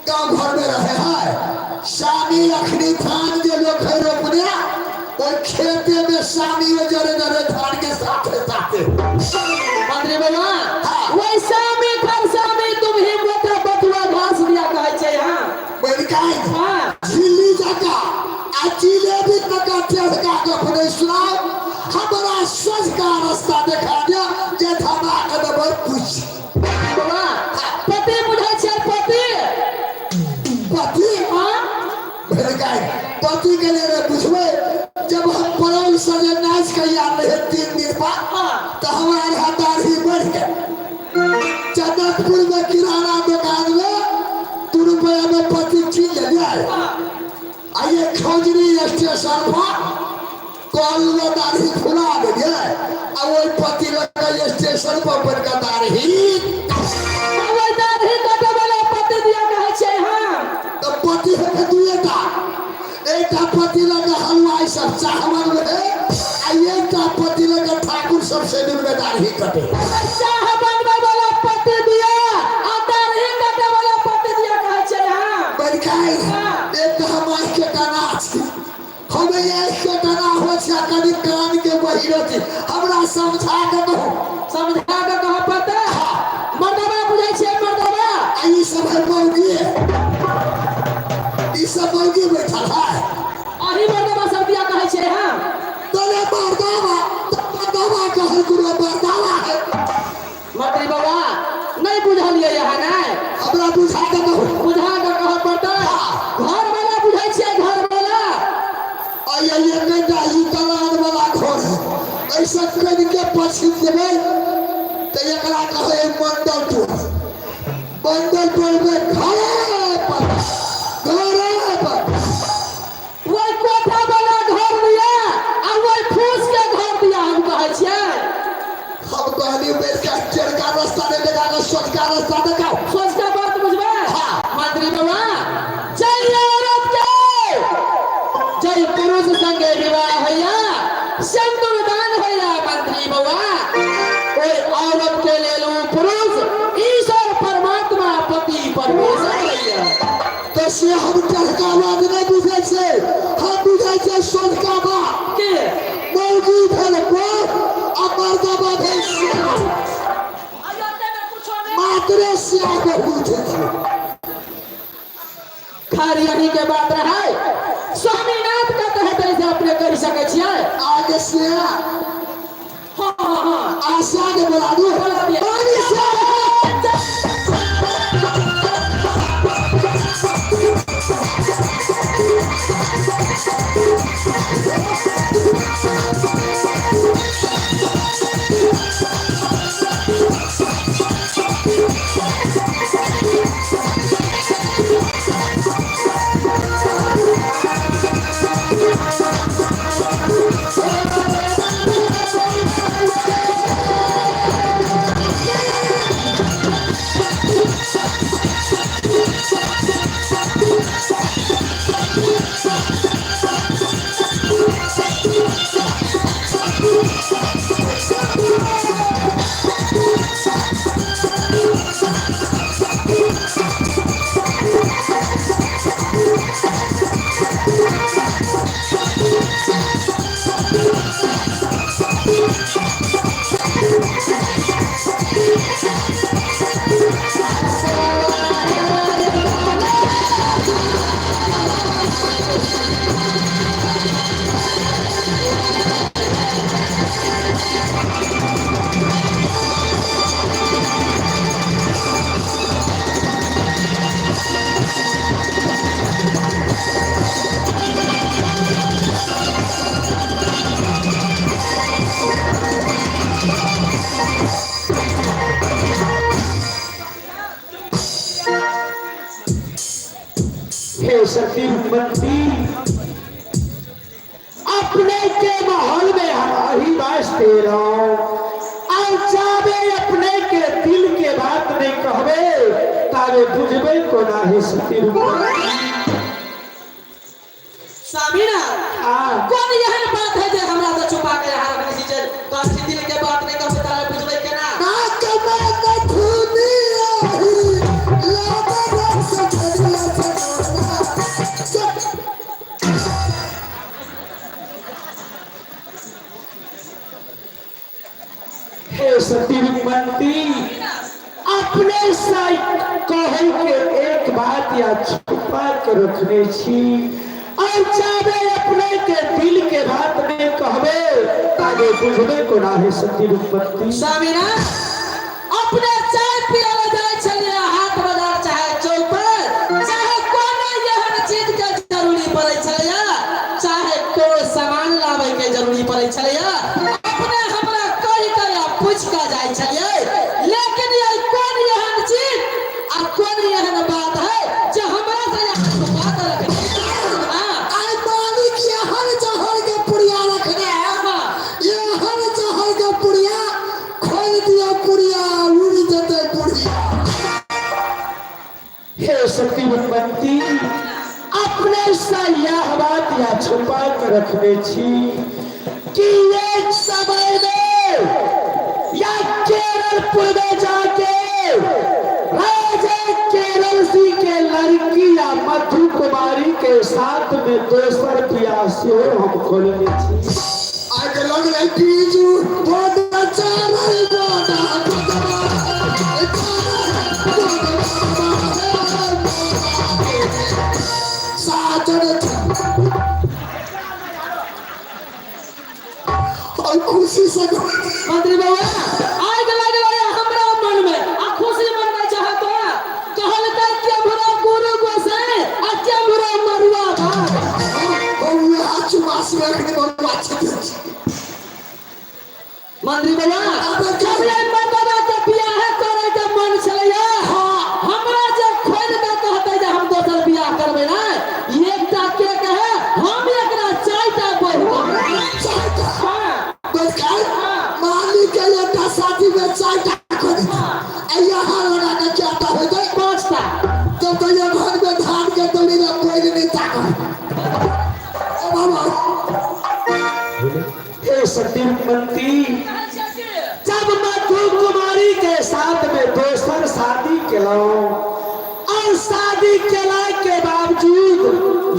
गाँव घर में रहे है। स्वामी अखनी धान जे लोग है रोपने ओहि खेते में स्वामी ओ जरे जरे धान के साथे साथे। मंत्री बाबा हाँ। वही स्वामी खर स्वामी तुम ही मोटा बथुआ घास दिया कहै छै यहाँ। बैठकाइन हाँ झिल्ली जका आ जिलेबी तक टेढ़का गप नहीं सुनाओ। हमरा सोझका रास्ता देखा दिया जे धमाक देबै पूछ। बाबा पति बुझै छै पति। पति हाँ बैठकाइन पति के लिए बुझबै जब हम पड़ोल से नाच के आयल रहे 3 दिन बाद हाँ तो हमारे यहाँ दाढ़ी बढ़ गए। जनकपुर में किराना दुकान में 2 रुपया में पति छीन ले। आइए खौजरी स्टेशन पर कल में दाढ़ी फुला दिए आ वही पति लगे स्टेशन पर बनकर दाढ़ी। वही दाढ़ी काटे वाला पति दिया कहै छै हाँ। तो पति है दुएटा, एकटा पति लगे हलवाई सब चाह बनबै आ एकटा पति लगे ठाकुर सब से में दाढ़ी कटे। चाह बनबै वाला पति दिया आ दाढ़ी काटे वाला पति दिया कहै छै हाँ। बैठकाइन एक हम आँखि के कना छी, हम आँखि के कना हो छै कनि कान के बहिरो छी। हमरा समझा के कहू। समझा के कहऽ पड़तै। मर्दबा बुझै छियै मर्दबा। आ ई सब है मौगी, ई सब मौगी बैठल है। अही मर्दबा सब दिया कहै छै हाँ। तोरे मर्दबा मर्दबा कहै गुरु मर्दबा है। मंत्री बाबा नहीं बुझलियै यहाँ नहि। हमरा बुझा के कहू। बुझा के कहऽ पड़तै। घर वाला बुझै छियै घर वाला। आइए ये कनिटा ई दलान वाला घर है, ऐसा कनिके पछिम देबै तऽ एकरा कहै मंडल टोल। मंडल टोल में घरे पर घरे पर वही कोठा वाला घर दिया आ वही फूस के घर दिया हम कहै छियै। हम कहली बेटा टेढ़का रास्ता नहीं देखा के सोझका रास्ता देखाओ। सोझका बात बुझबै। हाँ। मंत्री बाबा जय औरत के जय पुरुष संगे विवाह होइया सिंदूर दान होइया। मंत्री बाबा ओहि औरत के लेल ओ पुरुष ईश्वर परमात्मा पति परमेश्वर होइया। तऽ से हम टेढ़का बात नहीं बुझै छियै, हम बुझै छियै सोझका बात। के यही के बात रहे स्वामीनाथ का कहे तरी से अपने कर सके छियै। आगे से हाँ हाँ हाँ आशा के बोला दू। बोला दिए। पानी से हे सती मंत्री, अपने के माहौल में हम ही वास्ते रहो और जाबे अपने के दिल के बात नहीं कहबे ताबे बुझबे को नाही सती स्वामीनाथ आ कोन एहन बात है जे हमरा से छुपा के यहाँ रखने छी जे कहै दिल के बात नहीं कहबै ताले बुझबै केना? नाक में नथुनी आही, लादा रस झरिया जमाना। हे सती मंत्री, अपने से कहे के एक बात या छुपा के रखने छी और जाबे अपने के दिल के बात नहीं कहबे ताबे बुझबे को नाही सती रूपमती। स्वामीनाथ अपने चाय पिए ला जाइ छलियै हाट बाजार चाहे चौक पर, चाहे कोनो एहन चीज के जरूरी पड़ै छलैया, चाहे कोनो सामान लाबै के जरूरी पड़ै छलैया, अपने हमरा कहि के या पूछि के जाइ छलियै। लेकिन ये कोन एहन चीज आ कोन एहन बात है जे हमरा से यहाँ छुपा के रखने? हाँ। आइ मालिक ये हर जहर के पुड़िया रखने है। हाँ। ये हर जहर के पुड़िया खोल दिया, पुड़िया उड़ जते पुड़िया। हे सती रूपमती, अपने से यह बात या छुपा के रखने छी कि एक समय में या केरलपुर में जाके राजा केरल सिंह के लड़की या मधु कुमारी के साथ में दोसर बियाह सेहो हम खोलने छी। आइ के लग रही बीजू बहुत अच्छा रही साजन और खुशी से मंत्री बाबा आग लागल है हमरा मन में आ खुशी मनबै चाहे तो कहलकै के भरा गुरु गोसाई आ के भरा मरुआ भात। और चुमास में रखने वाला अच्छा। मंत्री बाबा जब ये मर्दाना के बियाह करे के मन छलैया, हमरा जे खोल के कहते जे हम दोसर बियाह करबै ना, एकटा के कहे हम एकरा चारिटा बहू। हाँ। मालिक के एकटा शादी में चारिटा खोली आ यहाँ लगा के चारिटा हो जाए पांचटा। तब तो ये घर में धान के तोड़ी में कोई नहीं ताकत। ओ बाबा हे सती मंत्री, जब मधु कुमारी के साथ में दोसर शादी केलहुं और शादी केला के बावजूद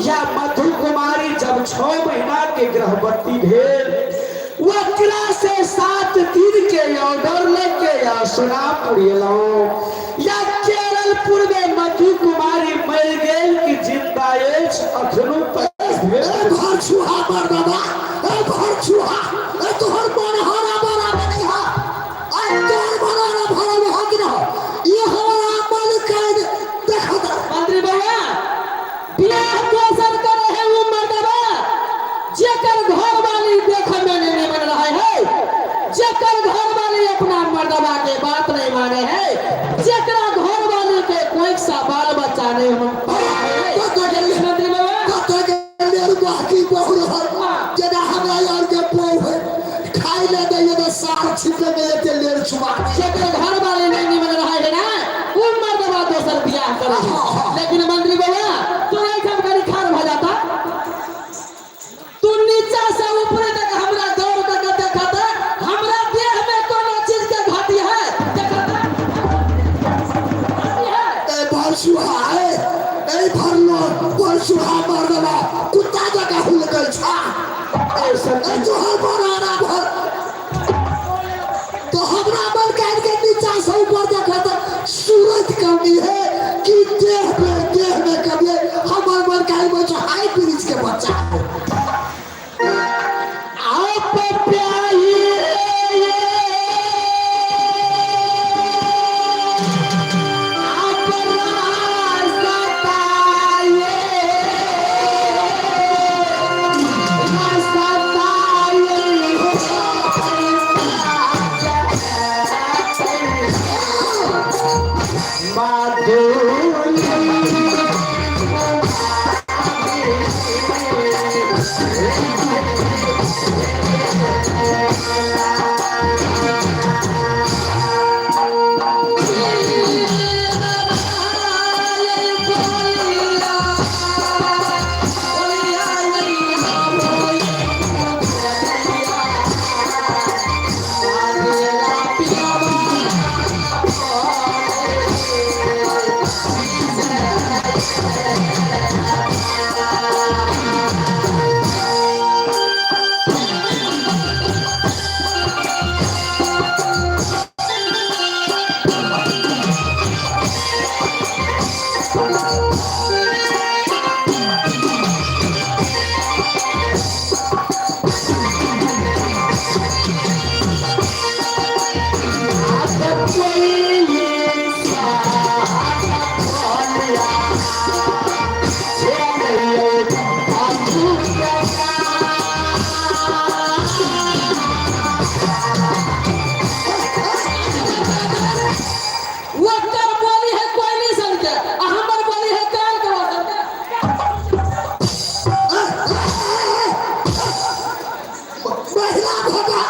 या मधु कुमारी जब 6 महीना के गर्भवती भेल ओकरा से 7 दिन के ऑर्डर लेके या सोनापुर एलहुं या केरलपुर में मधु कुमारी मर गेल कि जिंदा अखनो तक ए भर छुहा मर्दबा, ए भर छुहा, ए तोहर मनहरा बराबर नहीं है। ए तोहर मनहरा भरल है कि ना? ये हमारा मालिक देखत। मंत्री बउआ, बियाह दोसर करे है वो मर्दबा जेकर घर वाली देख में नहीं मन रहे है, जेकर घर वाली अपना मर्दबा के बात नहीं माने है, जेकरा घर वाली के कोई सा बाल बच्चा नहीं मन है। मंत्री बउआ, कतऽ गेल बाकी बहु रहल जेना हमरा यार के पौ है, खाइ ले दैये तऽ सार छिपे में एते लेर छुआ। जेकर घर वाले नहीं निमन रहे है ना, वो मर्दबा दोसर बियाह करे है। लेकिन मंत्री बउआ, तू एहिठाम कनी खार भऽ जाता, तू नीचा से ऊपर तक हमरा दौड़ कर के देखत, हमरा देह में कोनो चीज के घाटी है, देखत घाटी है। ए भरसुहा, ए ए भरलो भरसुहा मर्दबा, कुत्ता जकाँ हुलकै छा। ए ए तोहर मनहरा भर तो हमरा मन काटि के नीचा से ऊपर देखत, सूरत कमी है कि देह में कमी है? हमर मन काटि में हाई ब्रिज के बच्चा है। आप प्याही आप रास्ताए रास्ताए माधुरी। ओकर बोली है कोयली सन के आ हमर बोली है कान के सन के। महिला भगा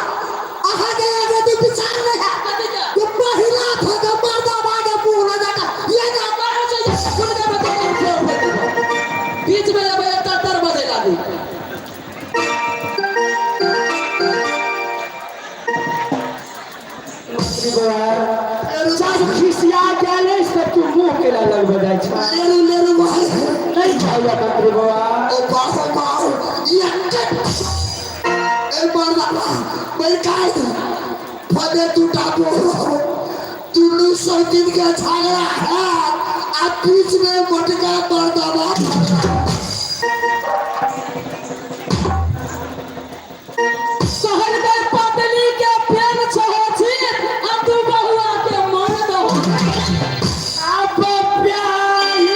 अहाँके एगो विचार नहीं है। कथी के? ये महिला भगा मर्दबा के मुँह लऽ जाके ये ना। कहै छै जे सुन के बता के फोड़ फेंक देबो। बीच में एबै तर बजै लागी। जब खिसिया गेलै सब तू मुँह के लग बजाय छै। लेरू लेरू भाई। नहीं खाइया मंत्री बउआ। ओ बाहो बाहो ये ए मर्दबा बैठाइ फदे टूटा बोलो, दुनू सौ दिन के झगड़ा है आ बीच में मोटका मर्दबा। कहल के पतली के पेन छहो छी आ तू बहुआ के मन दहो। आप प्याही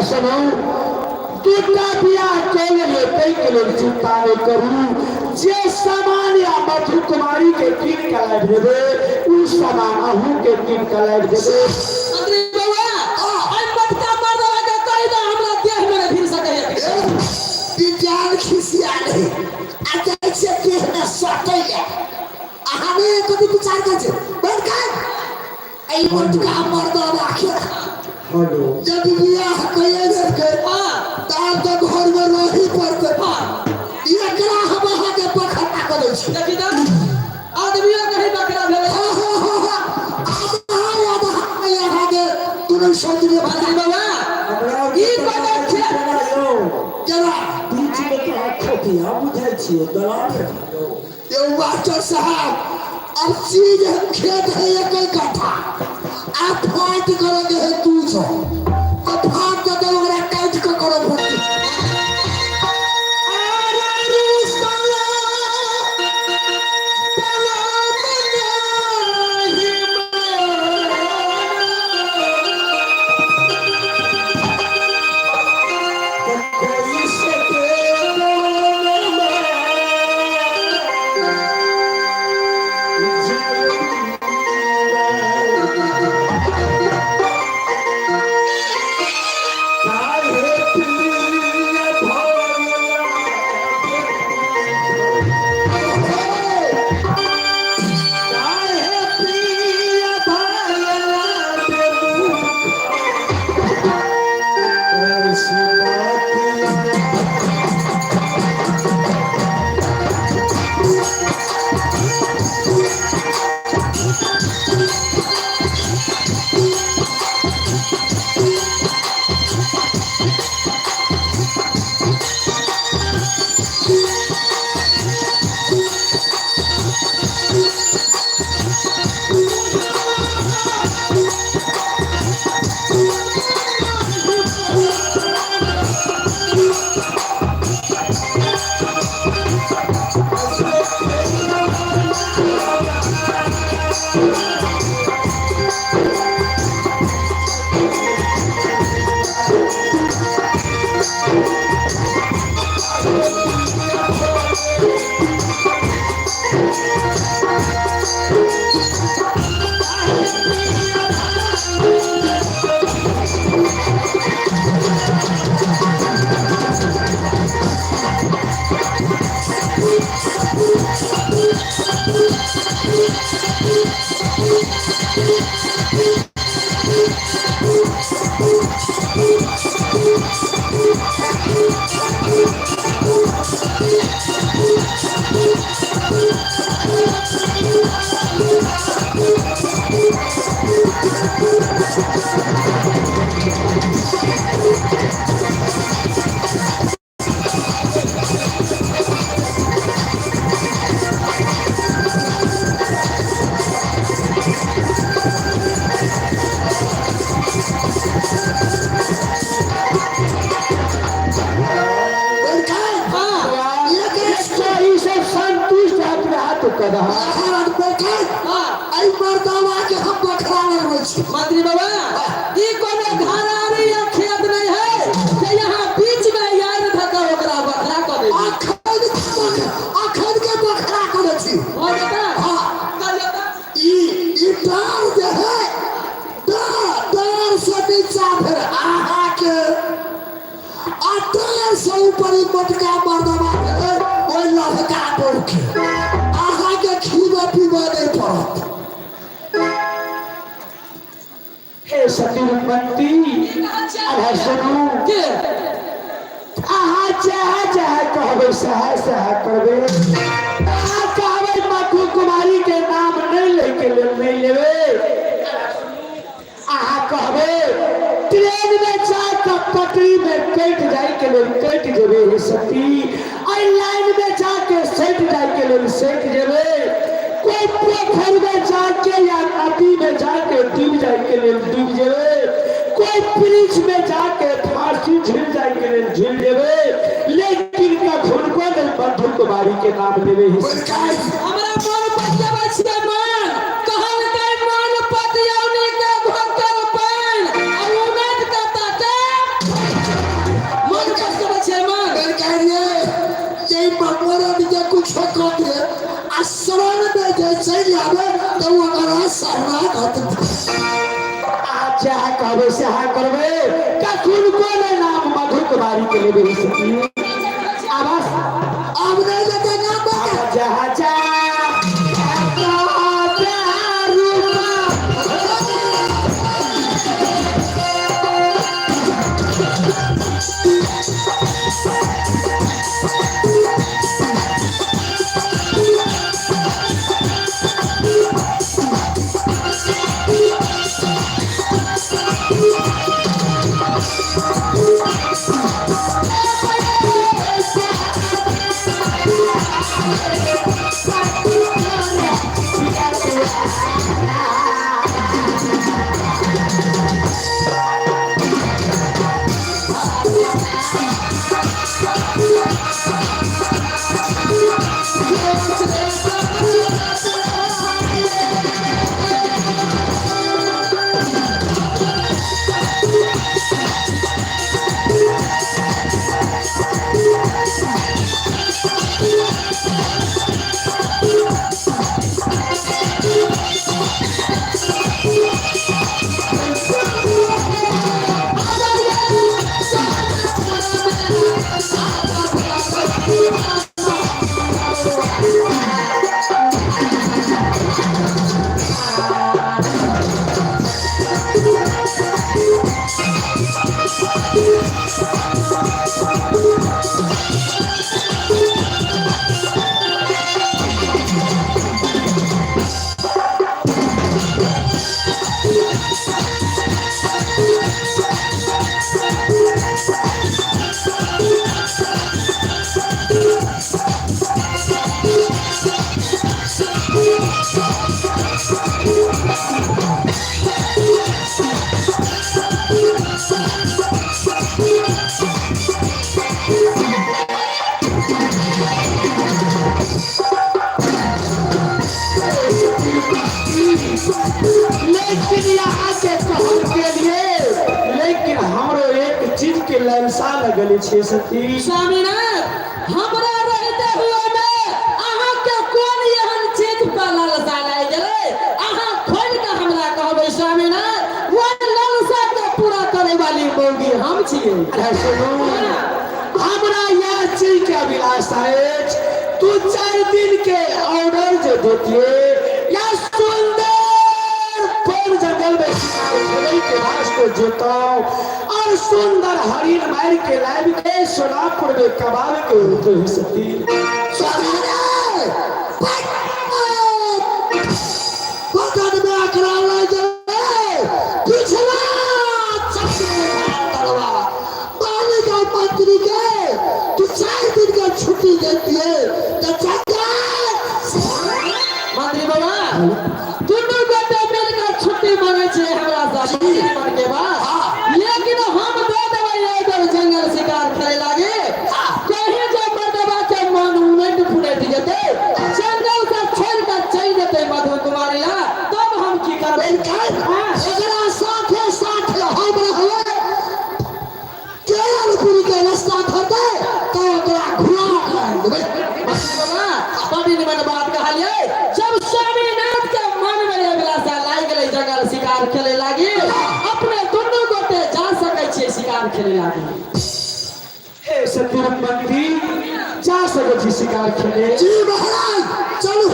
सुनू, दूटा बियाह कऽ लेलियै, ताहिके लेल चिन्ता नहि करू। जे सामान या मधु कुमारी के कीन के लाबि देबै, ओ सामान अहूँ के कीन के लाबि देबै। मंत्री बउआ, एहि मोटका मर्दबा के कहि दे हमरा देह में नहि भिड़ सकैए। विज्ञान खिसिया नहीं आ जाइ छै देह में सटै ले। विचार करै छै बैठ कर एहि मोटका मर्दवा के हेलो जब बियाह कइए देलकै तब तऽ घर में रही पड़तै। एकरा हम अहाँके बखरा कऽ दै छी। देखी तऽ आदमियो कहीं बकरा भेलै। हाँ हाँ हाँ हाँ, आधा आधा अहाँके दुनू सौतरी। मंत्री बाबा, ई कोनो खेत केना? बीच में तो अहाँ खोपिया बुझाइ छियै दलाल यौ। ये मास्टर साहब, अब चीज है, खेत है एक ही कट्ठा, आप फाट करोगे है 200 तो फाट दे दो, ओकरा काट के करो भर्ती। अरे साला, साला नहीं। कैसे के काहे प्रिय भोला, काहे प्रिय भोला बेमुख। बैठ कर हाँ। एक ई सब संतुष्ट अपने हाथ कदा। अहाँ बैठ कर एहि मर्दवा के हम बखरा लगबै छी। मंत्री बाबा, ई कोनो घरारी या खेत नहीं है कि यहाँ बीच में यार धक्का ओकरा बखरा कर दे। अखन अखन के बखरा करै छी। हो जेता। हाँ। कर जेता। ई ई डार जे है, डार डार से नीचा भेल अहाँके आ डार से ऊपर ई मोटका मर्दवा के ओहि लभका बोलके अहाँके खीबे पीबे नहीं पड़त। हे सती रुपमंती, अहाँ सुनू। के? अहाँ चाहे चाहे कहबै सहे सहे करबै। अहाँ कहबै मधु कुमारी के नाम नहीं लैके लेल नहीं लेबै। अहाँ कहबै ट्रेन में जाके पटरी में कटि जाय के लेल कटि जेबै। हे सती, एहि लाइन में जाके सटि जाय के लेल सटि जेबै। कोई पोखरि में जाके या नदी में जाके डूबि जाय के लेल डूबि जेबै। कोई वृक्ष में जाके फांसी झूल जाय के लेल झूल जेबै, लेकिन कखुनको नहीं मधु कुमारी के नाम लेबै। हे सती। हमरा मन पतियाबै छियै मन कहलकै मन पतियौनी के भोकर पानि आ उमेद के ताके मन पतियाबै छियै मन। ये मरद जे कुछ कह दे आ शरण में जे चलि आवे तो ओकरा शरणागत। अहाँ चाहे कहबै सएह करबै, कखुनको नहीं नाम मधु कुमारी के लेबै। हे सती, आवाज। अब नहीं लेते नाम बता। जहाँ जा जा। लेकिन यहाँ के कहल के लिए लेकिन हमरो एक चीज के ललसा लगल छे सती। स्वामीनाथ, हमरा रहते हुए में अहाँ के कोन एहन चीज पर लालसा लागि गेलै? अहाँ खोलि के हमरा कहबै स्वामीनाथ, ओहि लालसा के पूरा करे वाली मौगी हम छियै। अरे सुनू, हमरा यह चीज के अभिलाषा अछि, तू 4 दिन के ऑर्डर जे देतिए या सुंदर पेड़ जंगल में शिकार खेलै के वास्ते जेतौ और सुंदर हरिण मार के लाबि के सोनापुर में कबाब के होते ही सती। बगल में अकरा लग गेलै पिछला चक्कर मालिक और मंत्री के तू 4 दिन के छुट्टी देती है तो चक्कर। मंत्री बाबा, दुनू गोटे मिलकर छुट्टी मांगे छै हमरा से मंत्री बन के बाद, लेकिन हम दे देबै इधर जंगल शिकार खेले लागे, कहीं जे मर्दबा के मन उलट पुलट जेतै, जंगल से छोड़ के चलि जेतै मधु कुमारी ला, तब हम की करबै? एकरा साथे साथे हम रहबै, केरलपुर के रास्ता धरतै तो ओकरा घुरा के आनि देबै। मंत्री बाबा, बड़ी निमन बात कहलियै। जब स्वामीनाथ के मन में अभिलाषा लागि गेलै जंगल शिकार खेले लागी, अपने दुनू गोटे जा सकै छियै शिकार खेले लागी। हे सती मंत्री, जा सकै छी शिकार खेले। जी महाराज, चलू।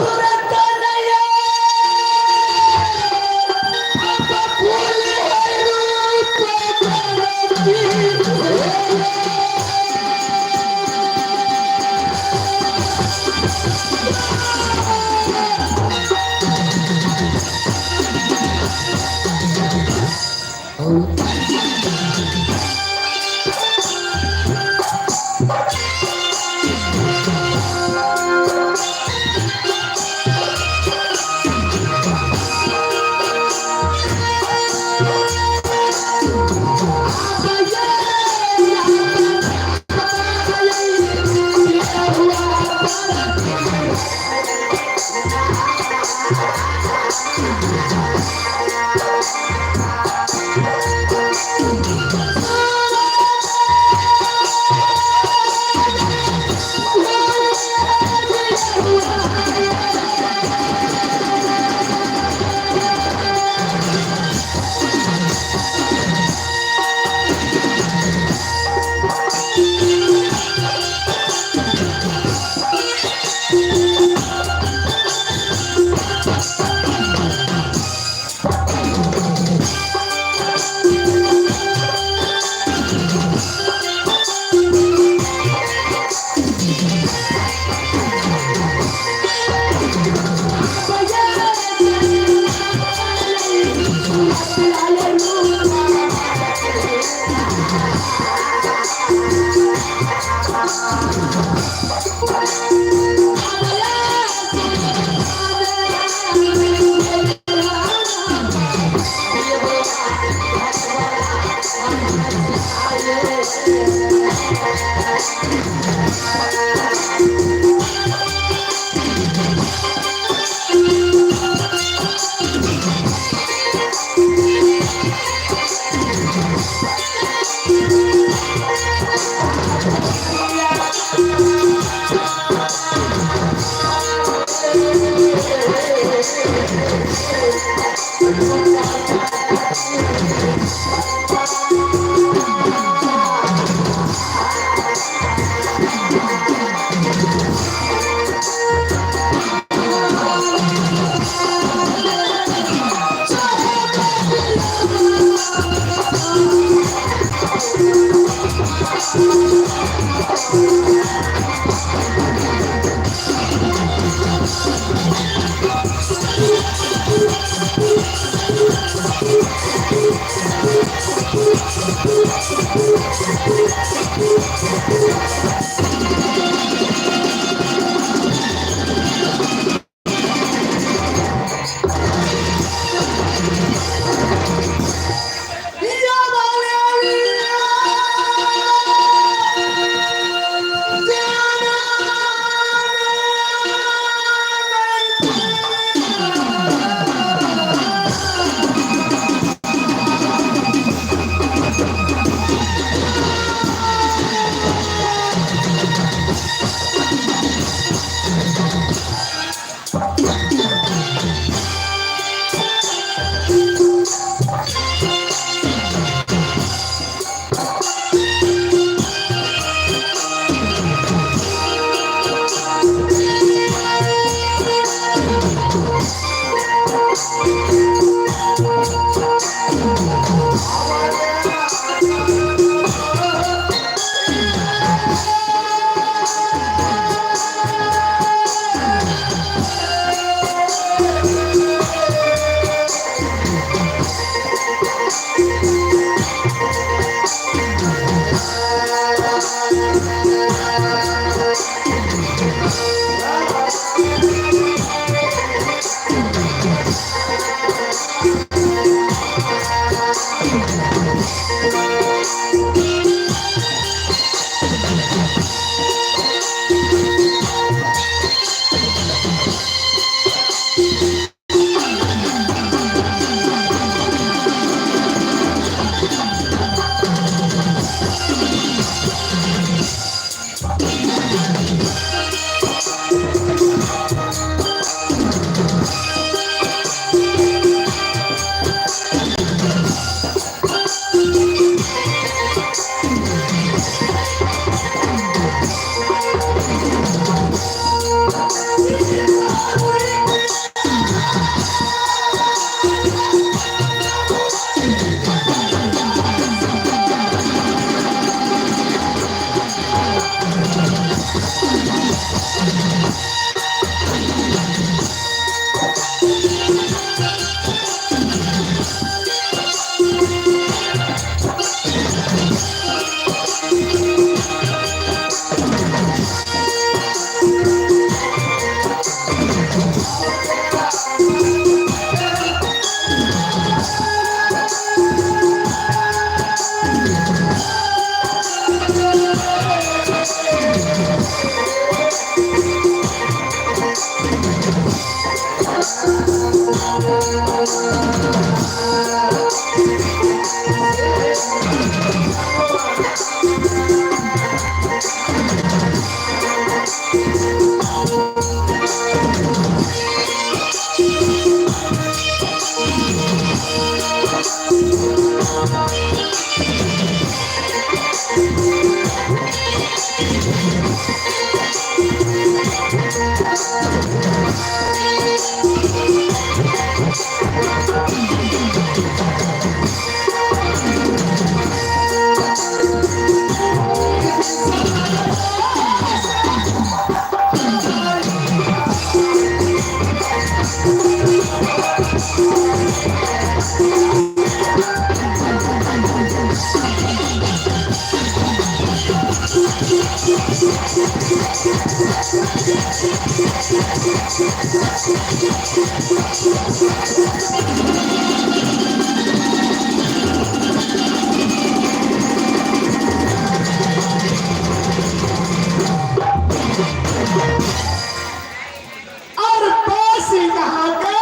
और पासी कहाँ के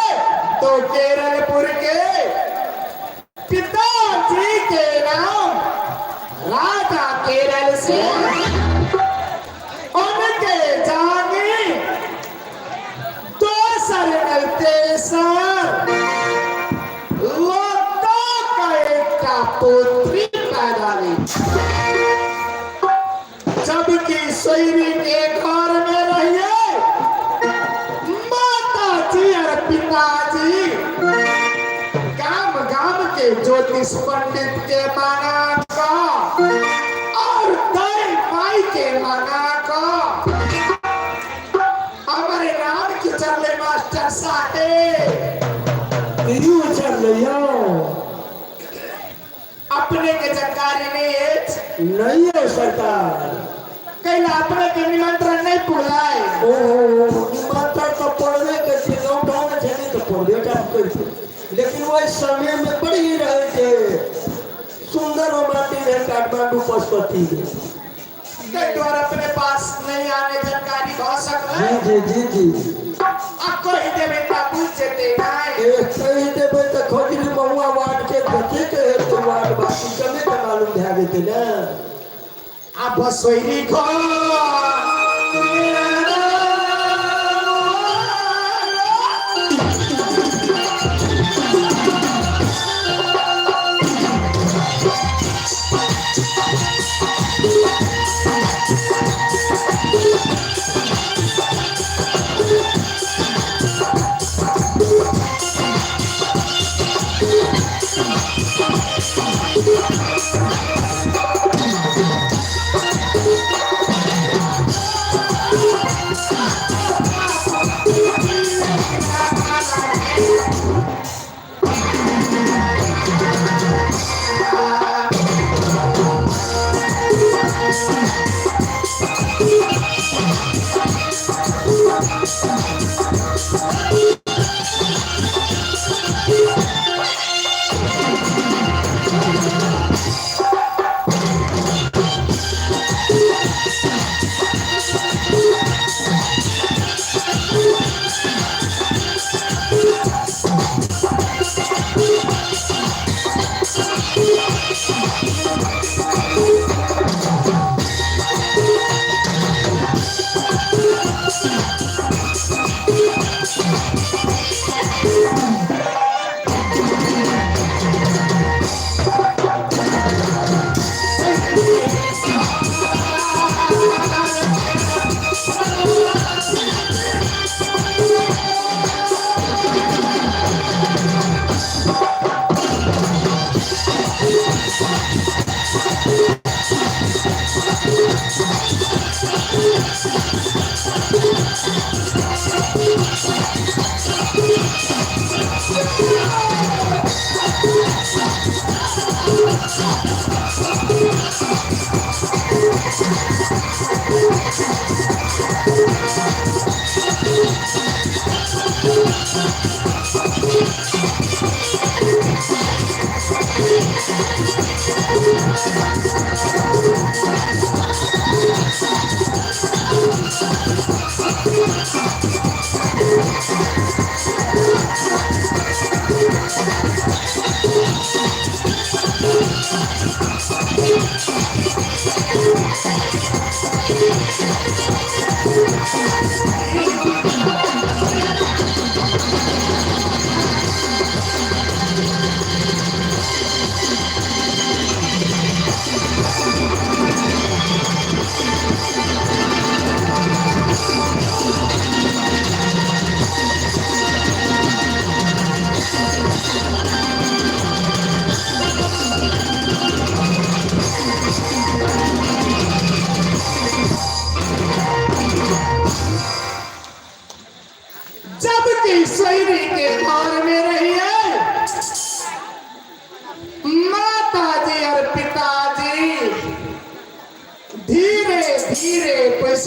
तो केरलपुर के पिताजी के नाम राजा केरल से उनके जाने दोसर तेसर लता का एकटा पुत्री पैदा भेल। जबकि सोयरी के घर में रहिए माताजी और पिताजी गाम गाम के ज्योतिष पंडित के मना का और दाई माई के मना का हमारे नाम की चले मास्टर साहेब। You चल यौ। अपने के जानकारी नहीं है? नहीं है सरकार। कैला अपने के निमंत्रण नहीं पुलाए? ओहो, निमंत्रण तो पड़बे के छै, लॉकडाउन छै ने तऽ पड़बे टा करितै, लेकिन ओहि समय में बड़ी रहे छै सुंदर रोमांटिक है काठमांडू पशुपति के। कई द्वारा अपने पास नहीं आने जानकारी भऽ सकलै। जी जी जी जी। आ कहि देबै तऽ बुझि जेतै नहीं? ए, कहि देबै तऽ खोजली महुआ वार्ड के कतेक हेतै वार्ड बाकी कमे तऽ मालूम भए जेतै ने। अब सोयरी घर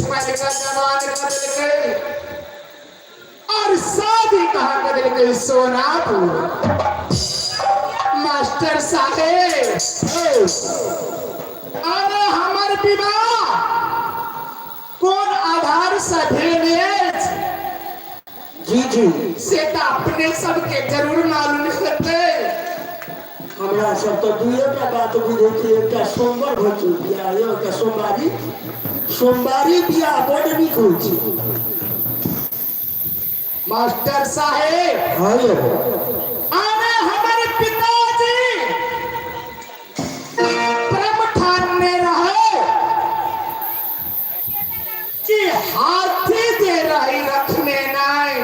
पालि कऽ जवान कऽ देलकै और शादी कहाँ कऽ देलकै सोनापुर। मास्टर साहेब, अरे हमर विवाह कोन आधार से भेल अछि जी जी, से तऽ अपने सबके जरूर मालूम हेतै। हमरा सब तऽ दुइएटा बात बुझै छी, एकटा सोमवार होइ छै बियाह, एकटा सोमवारी। सोमवारी बियाह बड्ड नीक होइ छै। मास्टर साहेब, हाँ यौ। अरे हमर पिताजी प्रेम ठानने रहे कि हाथी दे रही रखने नहीं,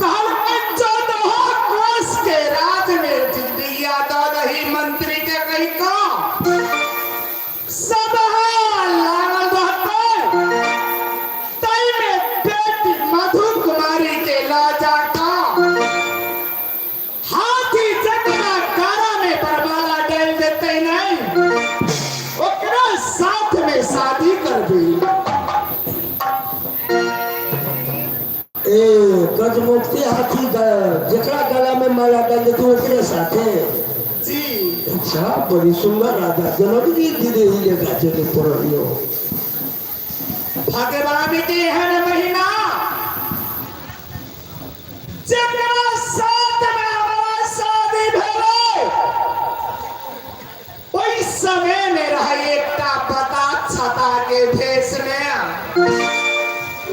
कहलकै 14 कोस के राज में जिंदगिया दऽ दही मंत्री के, कही का सब लागल रहतै, ताहि में बेटी मधु कुमारी के लऽ जाकर हाथी जकरा गला में बरमाला डालि देतै नहीं, ओकरा साथ में शादी करबी। ए गजमुक्ति हाथी जेकरा गला में माला डाल देते ओकरे साथे? जी। अच्छा, बड़ी सुंदर राजा जनक जी धीरे धीरे गाजे में पड़ल यो। भगवान के एहन महीना, जकरा साथ में हमारा शादी भेलै, ओहि समय में रहे एकटा पता छता के भेष में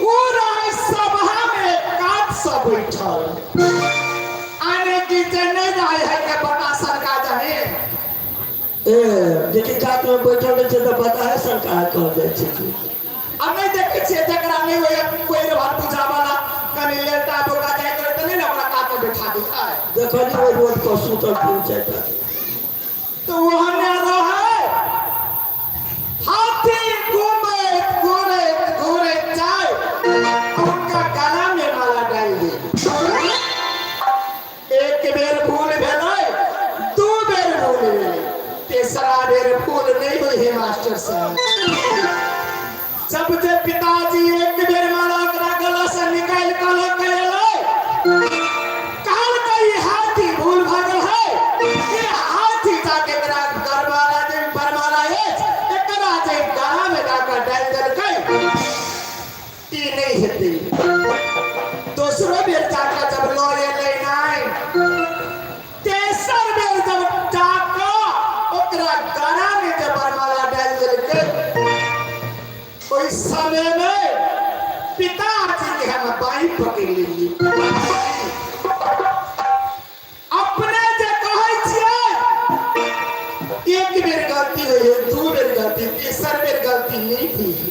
ओ रहे सभा में कात से बैठल, आने की जे नहीं रहे है के पता सरकार जाने। ए जेकि कात में बैठल रहै छै तऽ पता है सरकार कहल जाइ छै कि। आ नहि देखै छियै, जकरा नहि होइए कोइ भात पूजा वाला कनि लेटा बोका जाइ करे तऽ नहि ने ओकरा कात में बैठा दै छै? देखलियै ओहि रोड पर सुतल तीन चारिटा। तऽ ओहने रहै, हाथी घूमैत घूरैत घूरैत जाय, हुनका गला में माला डालि दे। एक बेर भूल भेलै, दू बेर भूल भेलै, तेसरा बेर भूल नहि होइ है मास्टर साहब। जब जे पिताजी एक बेर माला ओकरा गला से निकालि कऽ लऽ के एलै, कहलकै ई हाथी भूल भऽ गेल है, ई हाथी जाके एकरा गरमाला जे बरमाला अछि एकरा जे गला में जाके डालि देलकै, ई नहि हेतै। दोसरो बेर जाके जब लऽ एलै नहि, तेसर बेर जब जाके ओकरा गला में जे बरमाला डालि देलकै, ओहि समय में पिताजी के हम बाई पकड़ लेलियै। अपने जे कहै छियै एक बेर गलती होइ है, दू बेर गलती, तेसर बेर गलती नहि होइ है।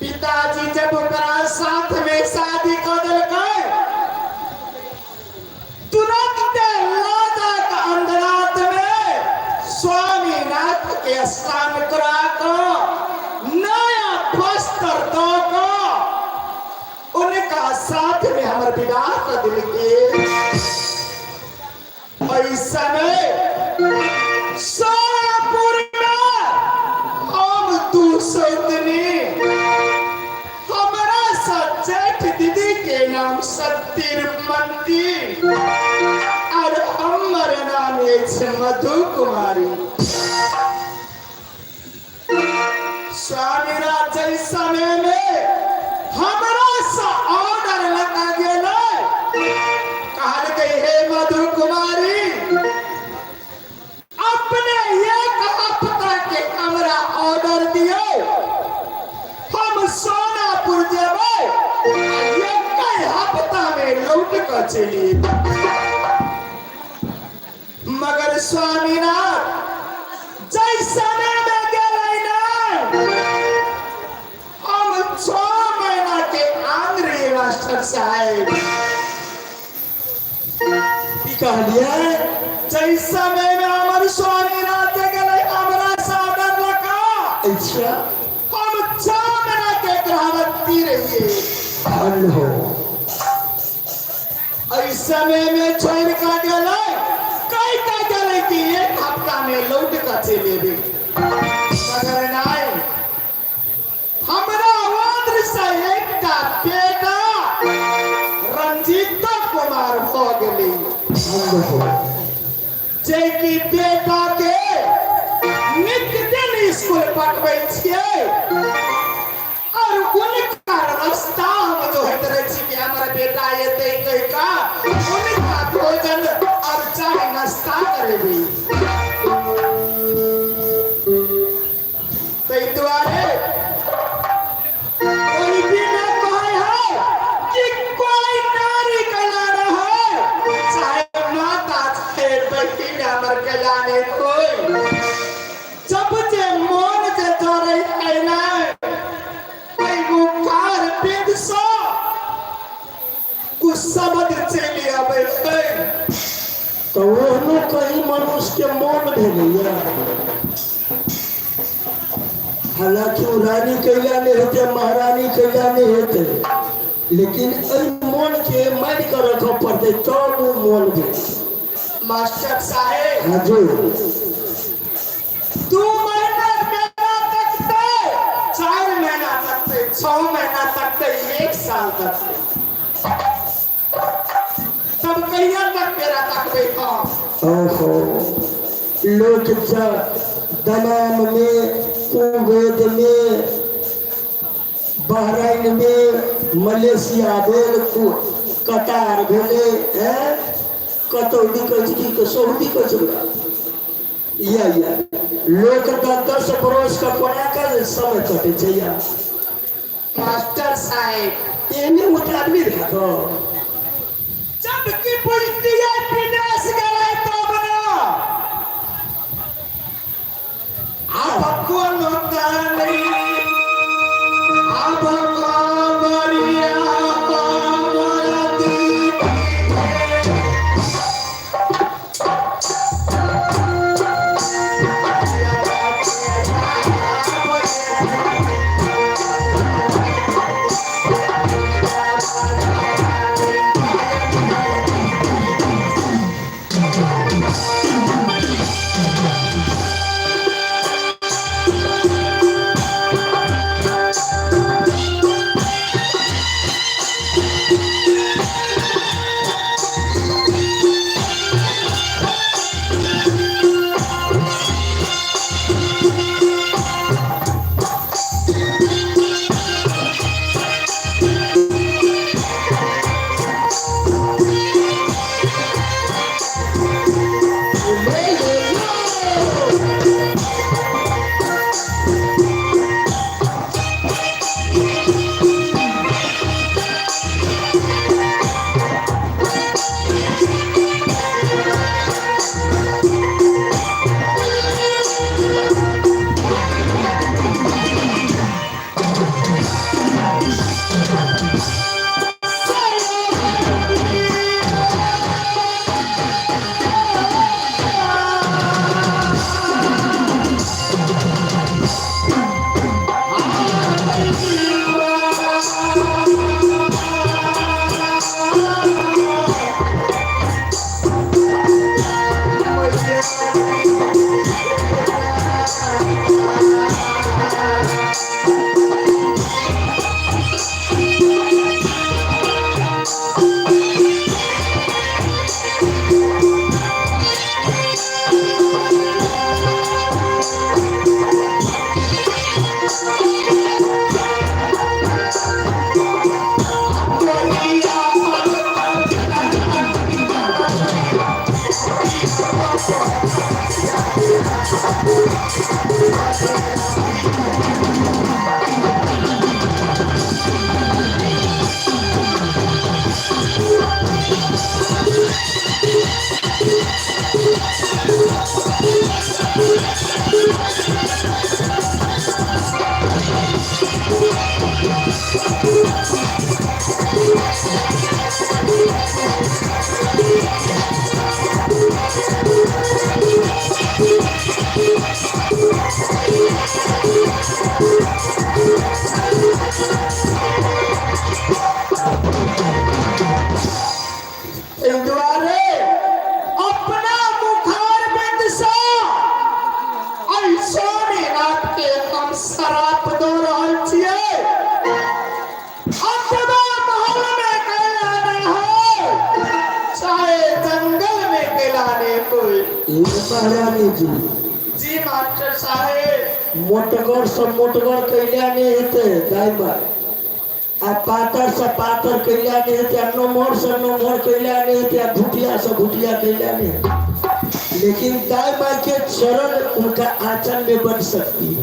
पिताजी जब ओकरा साथ में शादी कऽ देलकै, तुरंत राजा के अंधरात में स्वामीनाथ के स्नान करा कऽ नया वस्त्र दऽ कऽ उनका साथ में हमर विवाह कऽ देलकै। एहि समय सोनापुर में हम दू सौतनी, हमरा सँ जेठ दीदी के नाम सत्य रूपमंती और हमर नाम अछि मधु कुमारी। स्वामीनाथ जाहि समय में हमरा से ऑर्डर लगा गेलै, कहलकै हे मधु कुमारी, अपने एक हफ्ता के हमरा ऑर्डर दियौ, हम सोनापुर जेबै, एक हफ्ता में लौट कऽ चलि। मगर स्वामीनाथ जाहि समय में गेलै ना, हम 6 महीना के आंग रहिए मास्टर साहेब। की कहलियै? जाहि समय में हमर स्वामीनाथ गेलै हमरा सादर लका, हम 6 महीना के गर्भवती रहिए। धन्य हो। एहि समय में छोड़ कऽ गेलै, कहि कऽ गेलै कि एक हफ्ता में लौट कऽ चलि एबै, मगर नहि, हमरा उद्र से एकटा बेटा रंजीत कुमार भऽ गेलै। धन्य हो। जे कि बेटा के नित्य दिन स्कूल पठबै छियै और उनका रास्ता हम जो होइत रहै छी कि हमर बेटा एतै कहि कऽ उनका भोजन और चाय नाश्ता करेबै। ताहि दुआरे कोई भी न कहै है कि कोई नारी कल्याण है, चाहे माता चाहे बहिन, हमर कल्याण कोई जब जे मोन जे जरै है ना, ओहि मुखार बिंद सँ कुछ शब्द चलि अबै है। तऽ ओहनो कहीं मनुष्य के मोन भेलैया? हालांकि ओ रानी कैला नहि हेतै, महारानी कैला नहि हेतै, लेकिन एहि मोन के मारि कऽ रखऽ पड़तै तब ओ मोन भेल। मास्टर साहेब। हजूर। 2 महीना मेला तकते, 4 महीना तकते, 6 महीना तकते, एक साल तकते, तब कहिया तक मेरा तकबे हम? ओहो, लोक दमाम में, कुवैत में, बहराइन में, मलेशिया भेल, कतार भेलै, हैं, कतौ कहै छै की सऊदी कहै छै ओकरा? या या लोक 10 10 बरस के कोना के समय कटै छै या। मास्टर साहेब। एहने उतावली भए कऽ जब की बुझतियै विदेश गेलै तब ना आब कोनो तानी, आब कांवरिया हमर दीदी। एहि दुआरे अपना मुखार बिंद सँ एहि स्वामीनाथ के हम श्राप दऽ रहल छियै। अतबा महल में कैला नहि हो, चाहे जंगल में कैला नहि होय। ए महारानी जी। जी मास्टर साहेब। मोटगर से मोटगर कैला नहि हेतै दाइ माय, आ पातर से पातर कैला नहि हेतै, आ नमहर से नमहर कैला नहि हेतै, आ भुटिया से भुटिया कैला नहि हेतै, लेकिन दाई माई के चरण उनका आंचल में बन सकती है।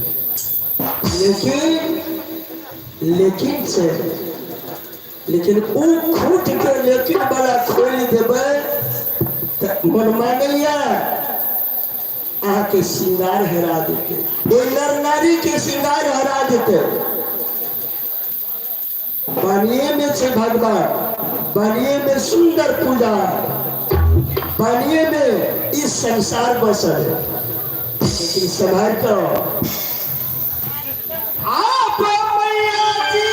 लेकिन लेकिन से लेकिन उ खूट के लेकिन वाला खोलि देबै तऽ मन मानैया अहाँके श्रृंगार हेरा देतै, ओहि नर नारी के श्रृंगार हरा देतै। बानिए में छै भगवान, बानिए में सुंदर पूजा, बानिए में इस संसार बसल है, लेकिन संभाल कर आप मैया जी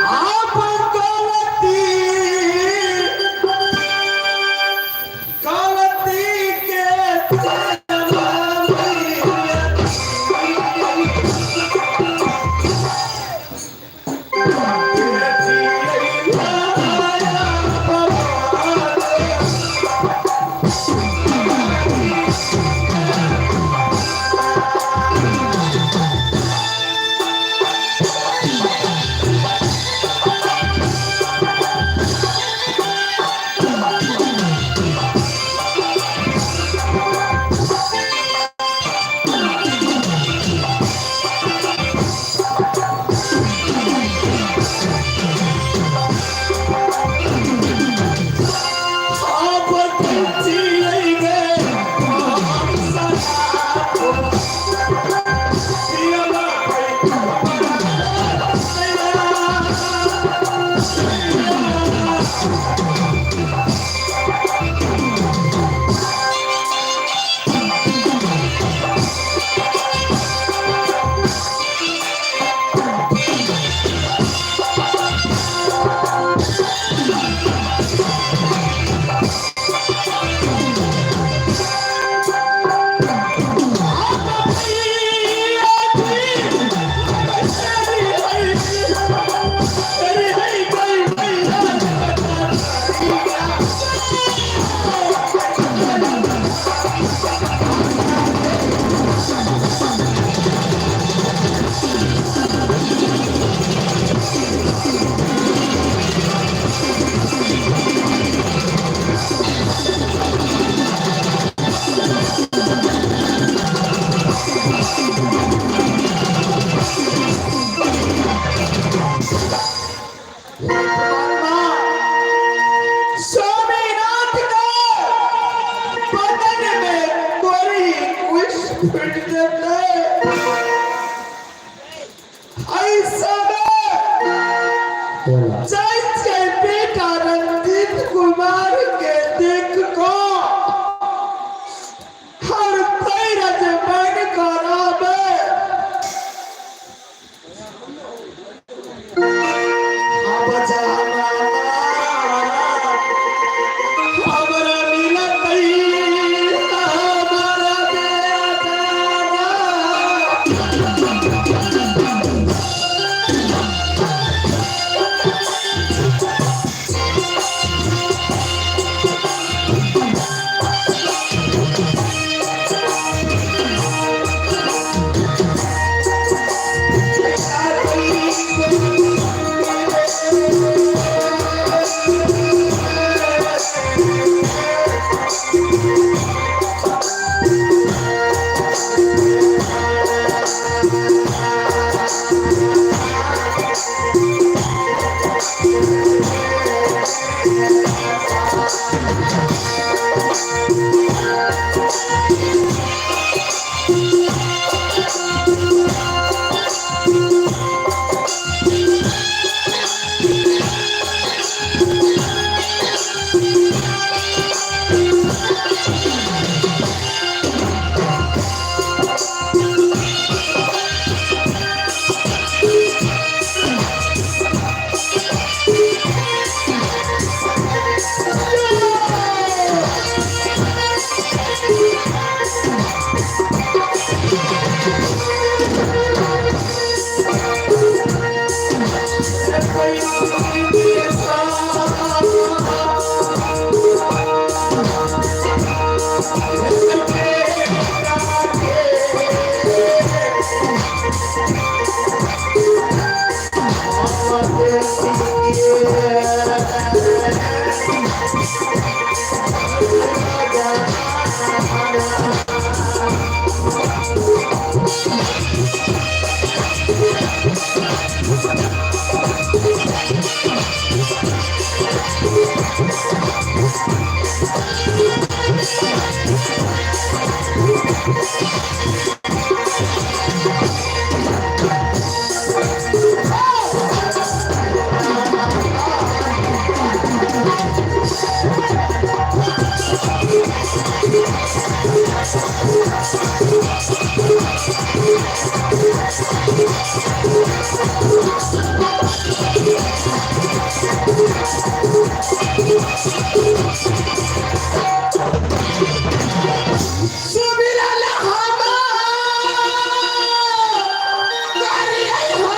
आप गलती गलती के स्वामीनाथ का बदन में कोई कुछ फिट देते ऐसा जय जय बेटा रंजीत कुमार के देख को हर पैर बन करावे। अब जाना हमरा मिलतै हमरा बेटा। सुमिरन हम करियै हो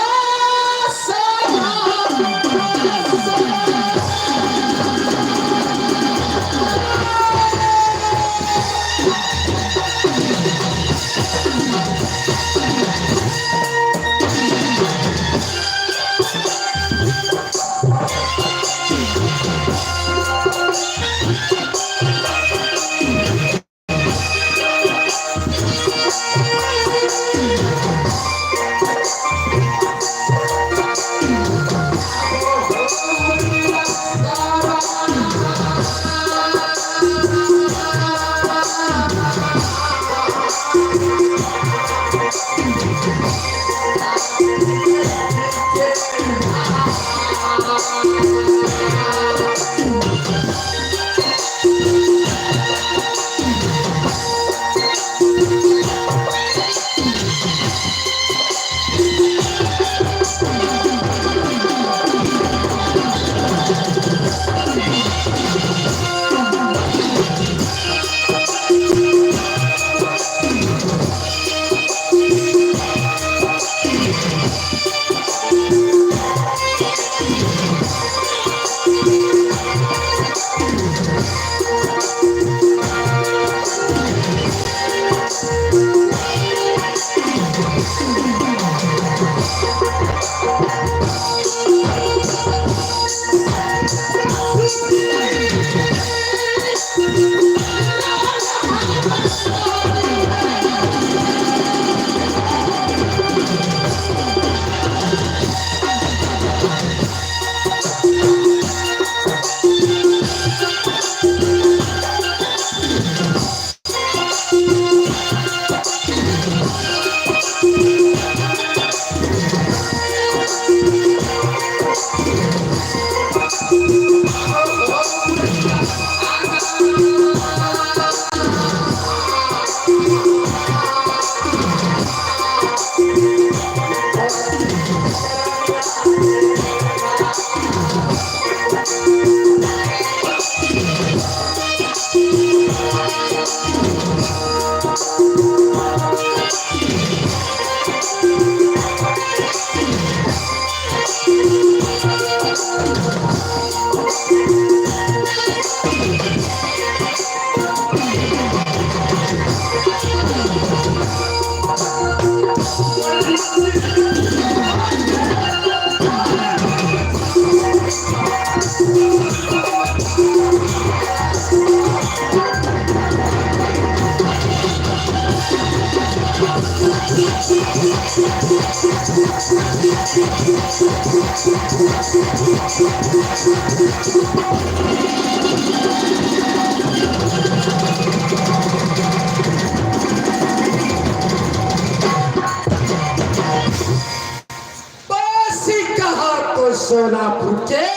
बासी कहा तो सोनापुर के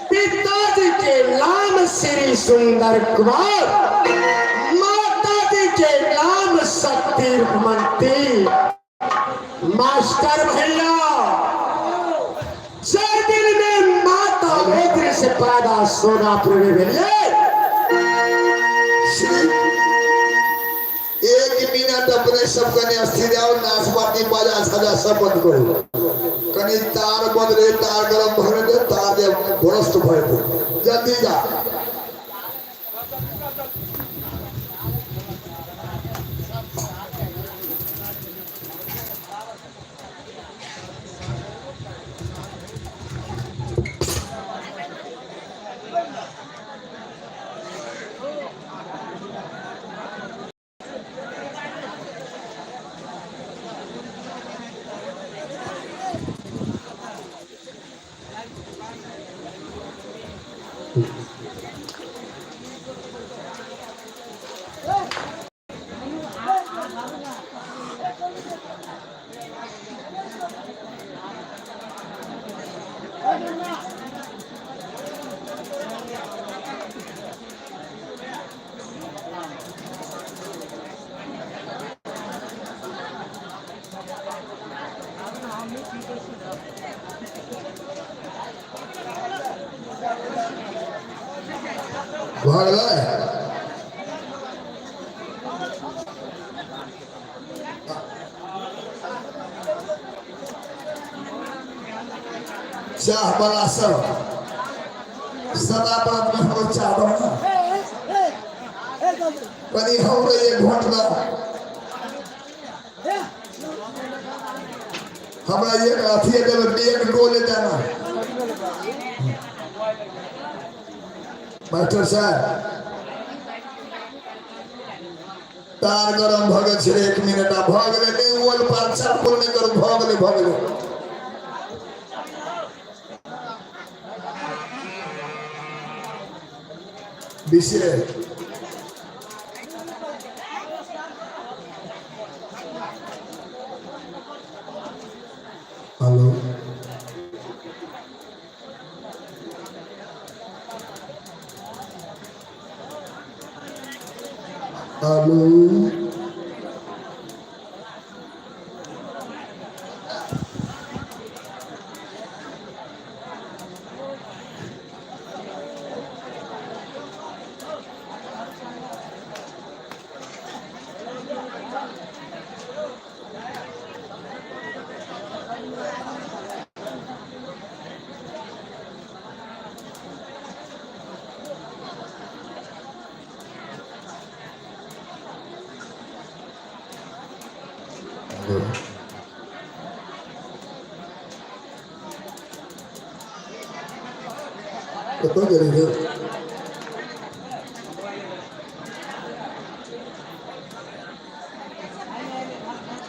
पिताजी के नाम श्री सुंदर कुमार, माताजी के नाम शक्ति मंत्री। मास्टर भैया, चार दिन में माता गोत्र से पैदा सोनापुर में भेले। एक मिनट अपने सब कने स्थिर आओ, नाच पार्टी बाजा साजा सब बंद करू। कनी तार बंद रहे, तार गरम भर दे, तार दे भ्रष्ट भर दे, जल्दी जा। भऽ गेलै। चाह वाला सब सदा बात में हमरो चाह दो ना कनी हमरो एक घोट दो, हमरा एक अथी देबै, एक डोले देना। मास्टर साहब, तार गरम भऽ गेल छलै। एक मिनट, आ भऽ गेलै। नहि ओल पात चाकुल नहि करू। भऽ गेलै, भऽ गेलै। बिसरे। Hello, hello. कतऽ गेलै रे?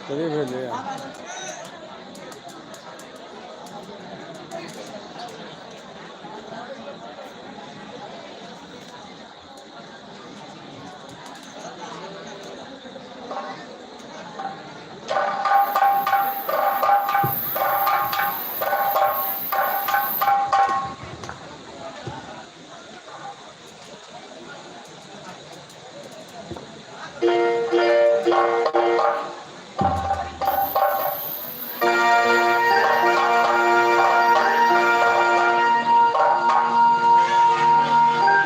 कते भेलै?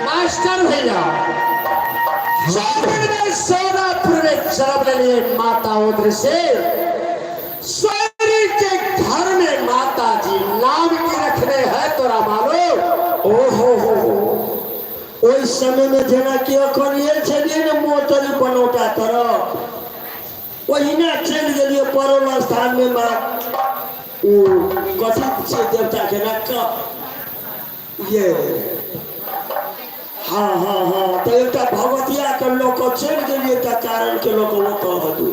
मास्टर भैया, में सोनापुर में जन्म लिए माता उद्र से सोरी के घर में माता जी नाम की रखने है तोरा मालूम? ओ हो हो हो, ओहि समय में जेना कि अखन आयल छलियै ने मोटरी बनौटा तरफ, ओहिना चलि गेलियै परोल स्थान में। माँ ओ कथी छै देवता के ना ये, हाँ हाँ हाँ, तऽ एकटा भगवतिया के लऽ कऽ चलि गेलियै, तऽ कारण के लऽ कऽ ओतऽ हदू।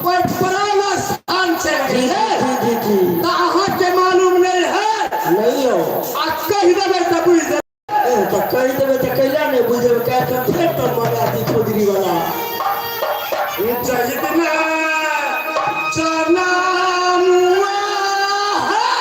कोई परोल स्थान से जी। है? जी जी जी। तो अहाँ के मालूम नहीं है? नहीं हो। आ कहि देबै तऽ बुझि जेबै। ए, तऽ कहि देबै तऽ कैला नहि बुझबै? काल्हि तऽ फेर तऽ मगा दी खुदरी वाला। जितना जन्म हुआ है।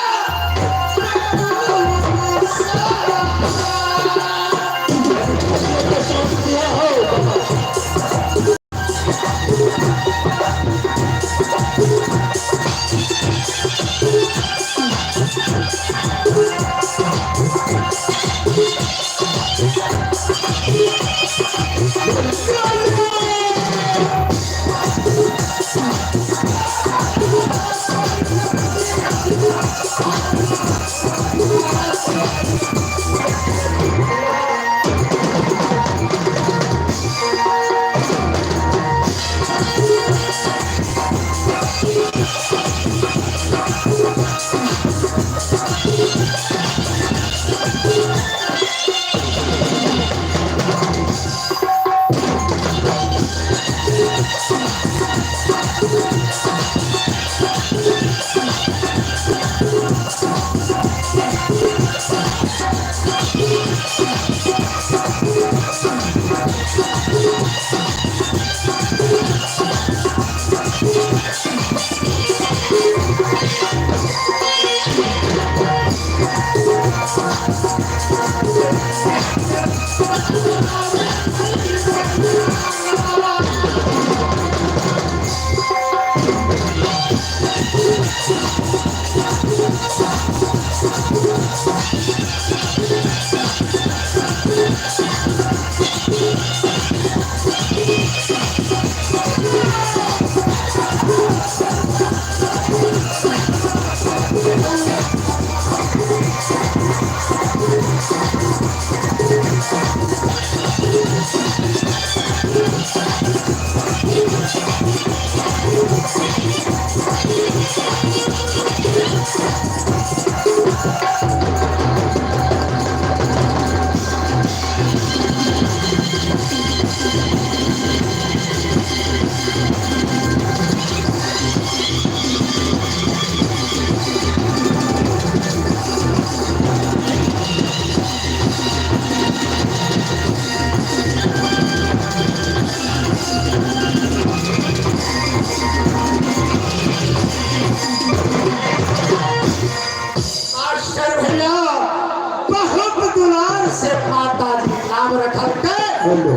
हेलो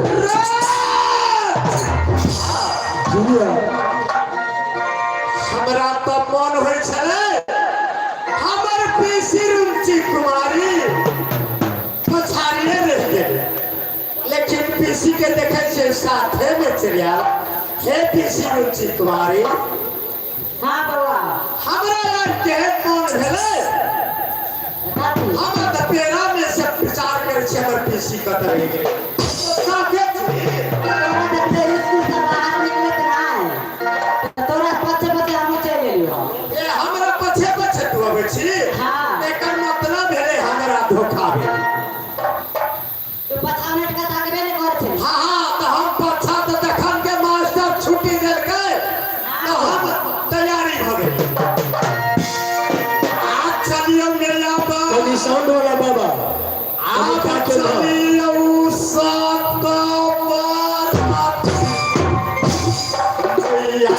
जुआ। हमरा तऽ मन होइ छलै हमर पीसी रुचि कुमारी पछाड़िए रहि गेलै, लेकिन पीसी के देखै छियै साथे मे चलि आयल। हे पीसी रुचि कुमारी। हाँ बौआ। हमरा यार केहन मन भेलै। कथी? हम तऽ पेड़ा मे से विचार करै छी, हमर पीसी कतऽ रहि गेलै, साथे छी। तोरा तऽ फेर स्कूल से बाहर निकलत नहि तऽ तोरा पछे पछे हमहूँ चलि एलियौ। ए, हमरा पछे पछे तू अबै छी? हाँ। एकर मतलब भेलै हमरा धोखा भेल। तू पछा उलटि कऽ ताकबे नहि करै छली। हाँ हाँ, तऽ हम पाछा तऽ जखन के मास्टर छुट्टी देलकै तऽ हम तैयारी भऽ गेली। आ चलियौ मेला पर। कनी साउंड वाला बाबा। आब चलियौ सत पर मैया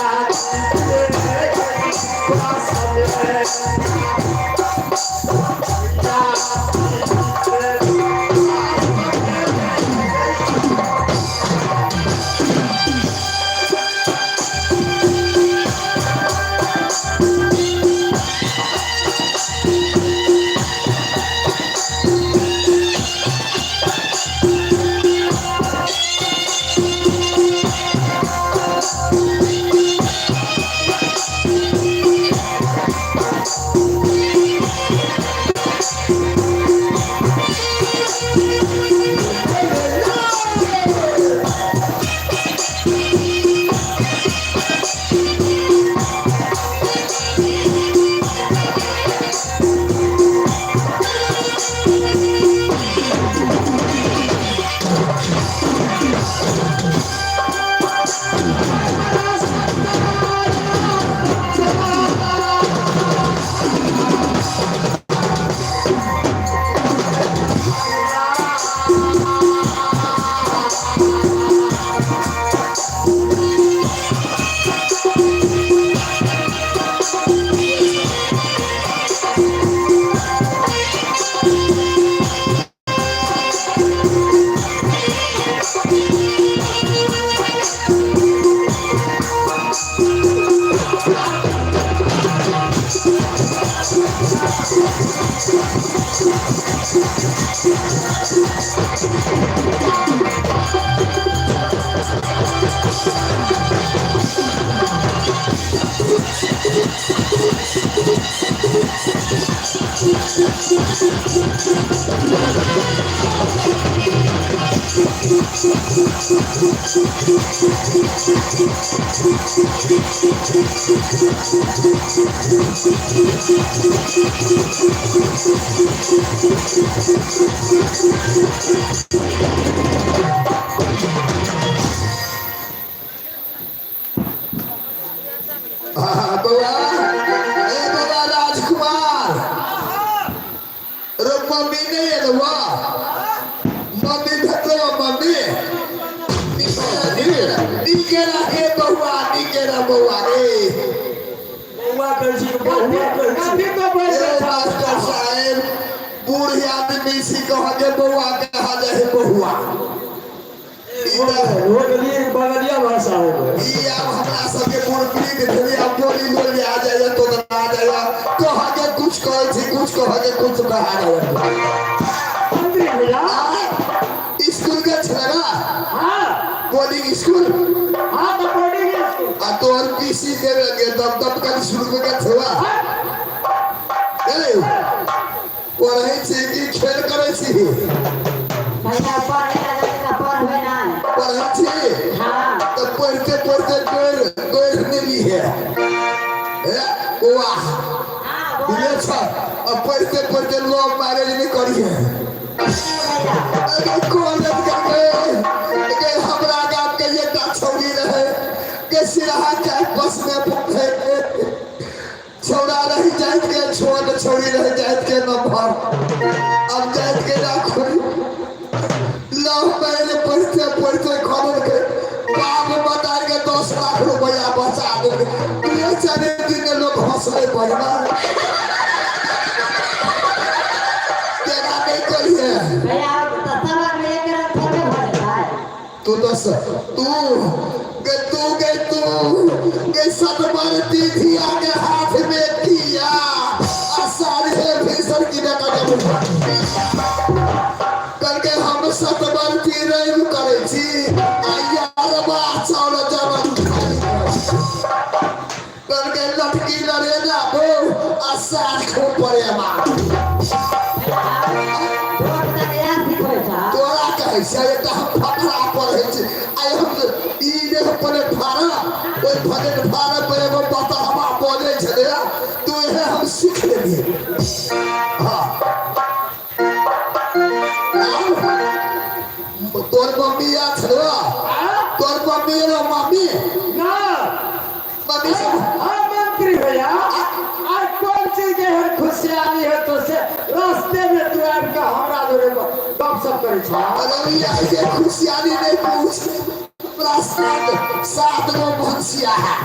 हाँ, बउआ, ए बउआ राजकुमार रो, मम्मी नहीं है बउआ? मम्मी भेटलो? मम्मी नीके रह। ए बउआ, नीके रह बउआ रे। बौआ कहै छी कि बौआ कहै छी? कथी तो बोल। ए मास्टर साहेब, बूढ़ आदमी सी कह के बउआ कहा जाए बहुआ। हो गेलियै, बगलिया भाषा हो गेलै। ई आब हमरा सबके बूढ़ वृद्ध भेलै, आब बोली बोली आ जाइए तो आ जाइए, कह के कुछ कहै छी, कुछ कह के कुछ कहा जाइए। मंत्री भैया। स्कूल के छलगा? हाँ। Boarding school? हाँ, तो बोर्डिंग स्कूल। आ तोहर पीसी देवे लगे तब तब कल शुरू में के छवा ए पढ़ै छी कि खेल करै छी? भैया, पढ़े ला जाते तऽ पढ़बे नहि। पढ़ै छी? हाँ। तऽ पढ़ते पढ़ते गोर गोर नेली है। ए वाह! हाँ, बोल। ये छ, अब पढ़ते पढ़ते लव मैरिज नहीं करी है। भैया। अरे कॉलेज का गए के हमरा गाम के एकटा छौड़ी रहे के सिरहा कैंपस में पढ़े छौड़ा रही जाइत के छोट, छौड़ी रही जाइत के नंबर। अब जाइत के राखो लव मैरिज पढ़ते पढ़ते खबर के बाप बता के 10 लाख रुपया बचा देलकै। 2-4 दिन लोग हंसले पड़ना केना नहीं करिए। भैया, तऽ सब आदमी एक रंग थोड़े भऽ जेतै। बस तू गे तू गे तू गे सतबर दीधिया के हाथ में किया आ साढ़े भीषण की डका करके हम सतबर की रैब करै छी आ यारबा चाउर जमन करके लटकी लड़े ना बो आ साथ खूब पड़े मार तोरा पिता के याद सिखबै छा तोरा कहै छै एकटा हम फकरा पढ़ै छी आइ हम ई जे प्लेटफार्म ओहि प्लेटफार्म पर एगो बतहवा बजै छलै तू इहे हम सीख लेलियै। हाँ, तोर मम्मी याद छलौ? तोर मम्मी एलो? मम्मी ना। मम्मी सब। हाँ मंत्री भैया, आज कोन चीज के एहन खुशहाली है तो से रास्ते में तू आबि के हमरा जोरे गपशप करै छह? अरे यार, ये खुशहाली नहीं पूछ, हमरा सात सात गो भंसिया है।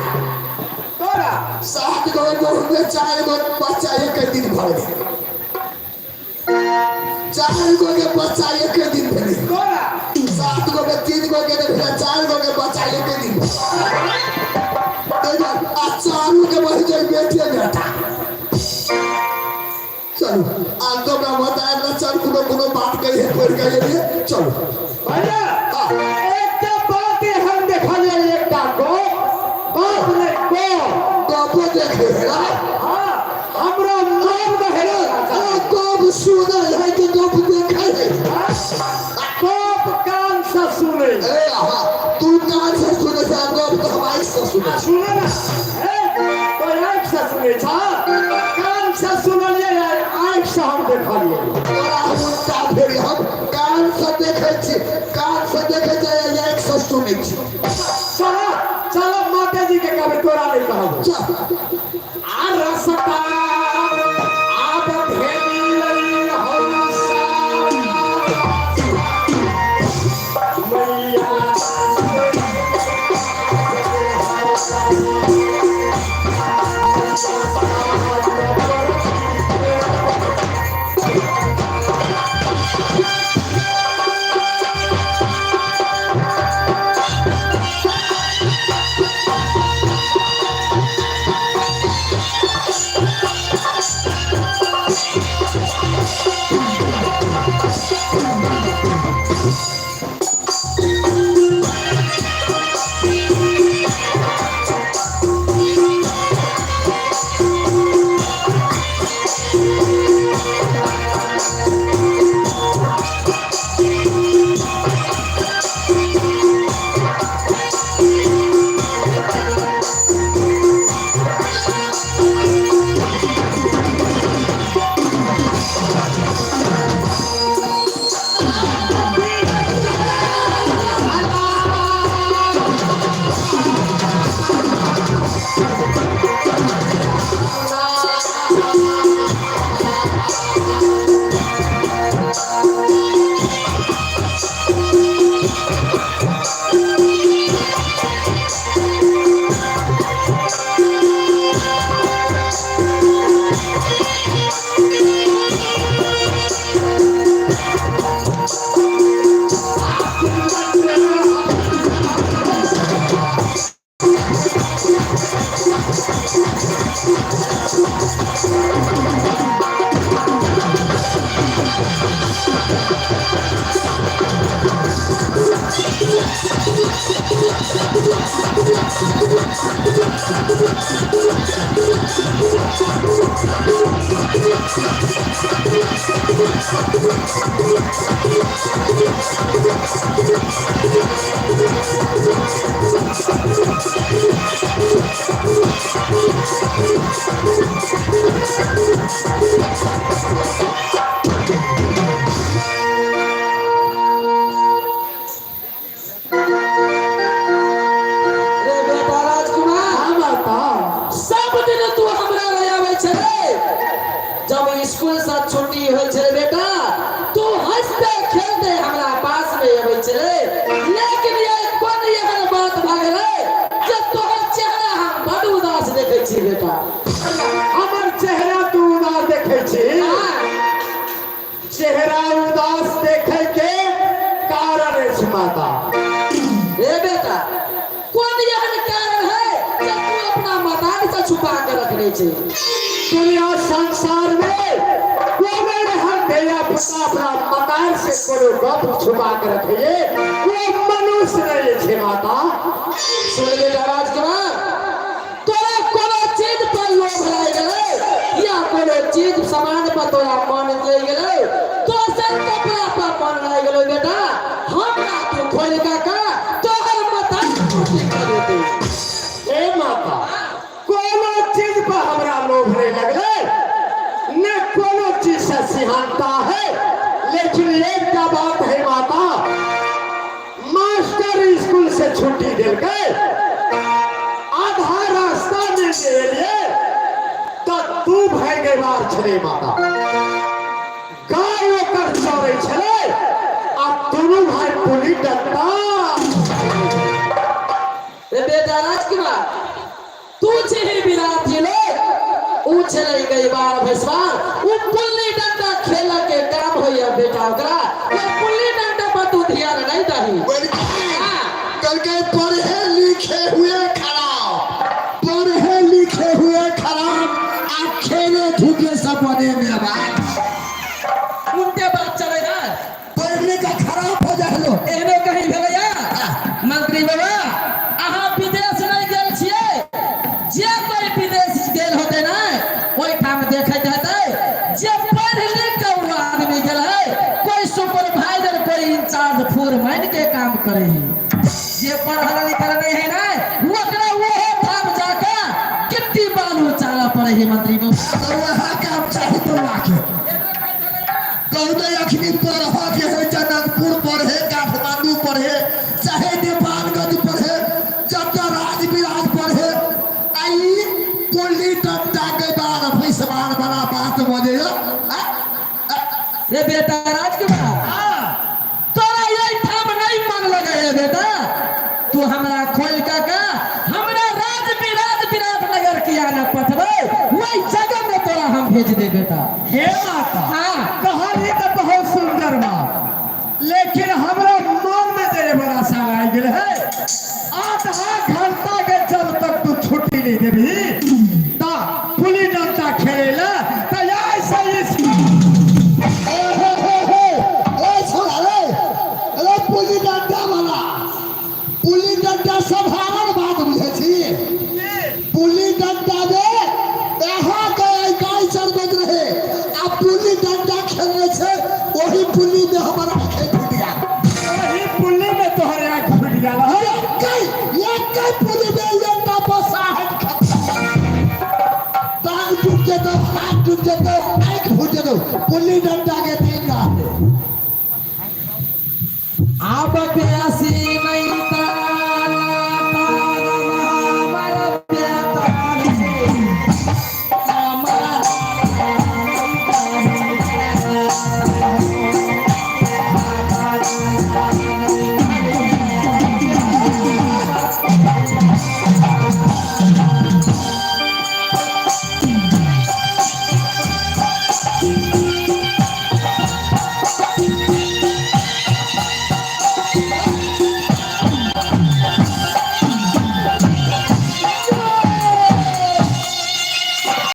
तोरा? सात गो में चार गो बच्चा एक दिन भर गेल। चार गो के बच्चा एक दिन भेलै। तोरा? सात गो के तीन गो के भेलै, चार गो के बच्चा एक दिन भेलै। आ चारू के बढ़ जाए बेटे बेटा। चलू, आज तो मैं बताया ना, चल कोनो कोनो बात कही पढ़ के लिए चलू। भैया। हाँ। एकटा बात एहन देखलियै, एकटा गप, बात नहि, गप। गपो देखे है ना? हाँ, हमरा मन बहल। गप सुनै है कि गप देखे है? गप कान से सुनै। ए हाँ, तू कान से सुनै छै, गप तो हम आँखि से सुनै। सुन ना, ए तो आँखि से सुनै छ, कान से सुनलियै, आँखि से हम देखलियै। तोरा हम उल्टा फेरी, हम कान से देखै छी, कान से देखै छी, आँखि से सुनै छी। चल चल, माताजी के कहबै, तोरा नहि कहब। चल। आ रसता आब भेलै हौसा मैया। रे बेटा राजकुमार। हाँ माता। सब दिन तू हमरा लए आबै छलै। जब स्कूल से छुट्टी होइ छलै बेटा, तू हंसते खेलते हमरा पास में अबै छलै, लेकिन ये कोन एहन बात भऽ गेलै जे तोहर चेहरा हम बड उदास देखै छी बेटा? हमर चेहरा तू उदास देखै छी? हाँ। चेहरा उदास देखै के कारण अछि माता। छी। दुनिया संसार में कोनो एहन धिया पुता अपना मकार से कोनो गप छुपा के रखिए वो मनुष्य नहीं छै माता। सुन बेटा राजकुमार, तोरा कोनो चीज पर लोभ लागि गेलै या कोनो चीज सामान पर तोरा मन लागि गेलै, दोसर कपड़ा पर मन लागि गेलै बेटा, हमरा तू खोलि कऽ का तोहर माथा टूटि कऽ देतै। हे माता, कोनो चीज पर हमरा लोभ नहीं लगलै, ने कोनो चीज से सिहानता है, लेकिन एकटा बात है माता, मास्टर स्कूल से छुट्टी देलकै, आधा रास्ता में जे एलियै तऽ तू भाई गैबार छलै माता, गाय ओकर चरै छलै आ दुनू भाई पुली डंडा। रे बेटा राजकुमार, तू छही विराट लोग, ऊ छलै गैबार भैंसवार, ऊ पुल्ली डंडा खेल के काम होइया बेटा, ओकरा ओइ पुल्ली डंडा पर तू ध्यान नहीं दही। कहलकै पढ़े लिखे हुए खराब, पढ़े लिखे हुए खराब आ खेले धूपे सब बने में बात। उनके बात चले ना, पढ़ने का खराब हो जाए लो। एहनो कहीं भेलैया मंत्री बाबा, अहाँ विदेश नहीं गेल छियै, जे कोई विदेश गेल होते ना ओहिठाम देखैत हेतै जे पढ़ लिख के ओ आदमी गेल है, कोई सुपरवाइजर कोई इंचार्ज फोरमैन के काम करे है, जे पढ़ल लिखल नहीं है ना ओकरा ओहो ठाम जाके गिट्टी बालू चालऽ पड़े है मंत्री बाबा। तो वहाँ काम चाही तो आके कहू तो अखनी पढ़ के है, जनकपुर पढ़े, काठमांडू पढ़े, चाहे नेपालगंज पढ़े, जब राज विराज पढ़े, आई पुल्ली डंडा के बाद भैंसवार वाला बात बजे। रे बेटा राजकुमार, तोरा यही ठाम नहीं मन लगे है बेटा, तू हमरा खोल के का हमरा राज विराज विराट नगर किया न पठबै, वही जगह में तोरा हम भेज दे बेटा। हे माता, हाँ। कहानी तो बहुत सुंदर बा, लेकिन हमरा मन में तेरे बड़ा सा आ गेल है, आधा घंटा के जब तक तू छुट्टी नहीं देबी ता पुली डंडा खेले ला त ऐसा ही। ए हे हे हे ए छोरा रे, अरे पुली डंडा वाला, पुली डंडा साधारण बात बुझै छी, पुली डंडा में यहाँ के गाय चरबैत रहे आ पुली डंडा खेलने छै, ओही पुली में हमर आँखें फूटि गेल। वही पुली में तोहर आँख फूटि गेल है? एकै पुली में एकटा बसाहट टांग टूट जेतौ, हाथ टूट जेतौ, आँखि फूटि जेतौ, पुली डंडा के तीन गाछ। आब प्यासी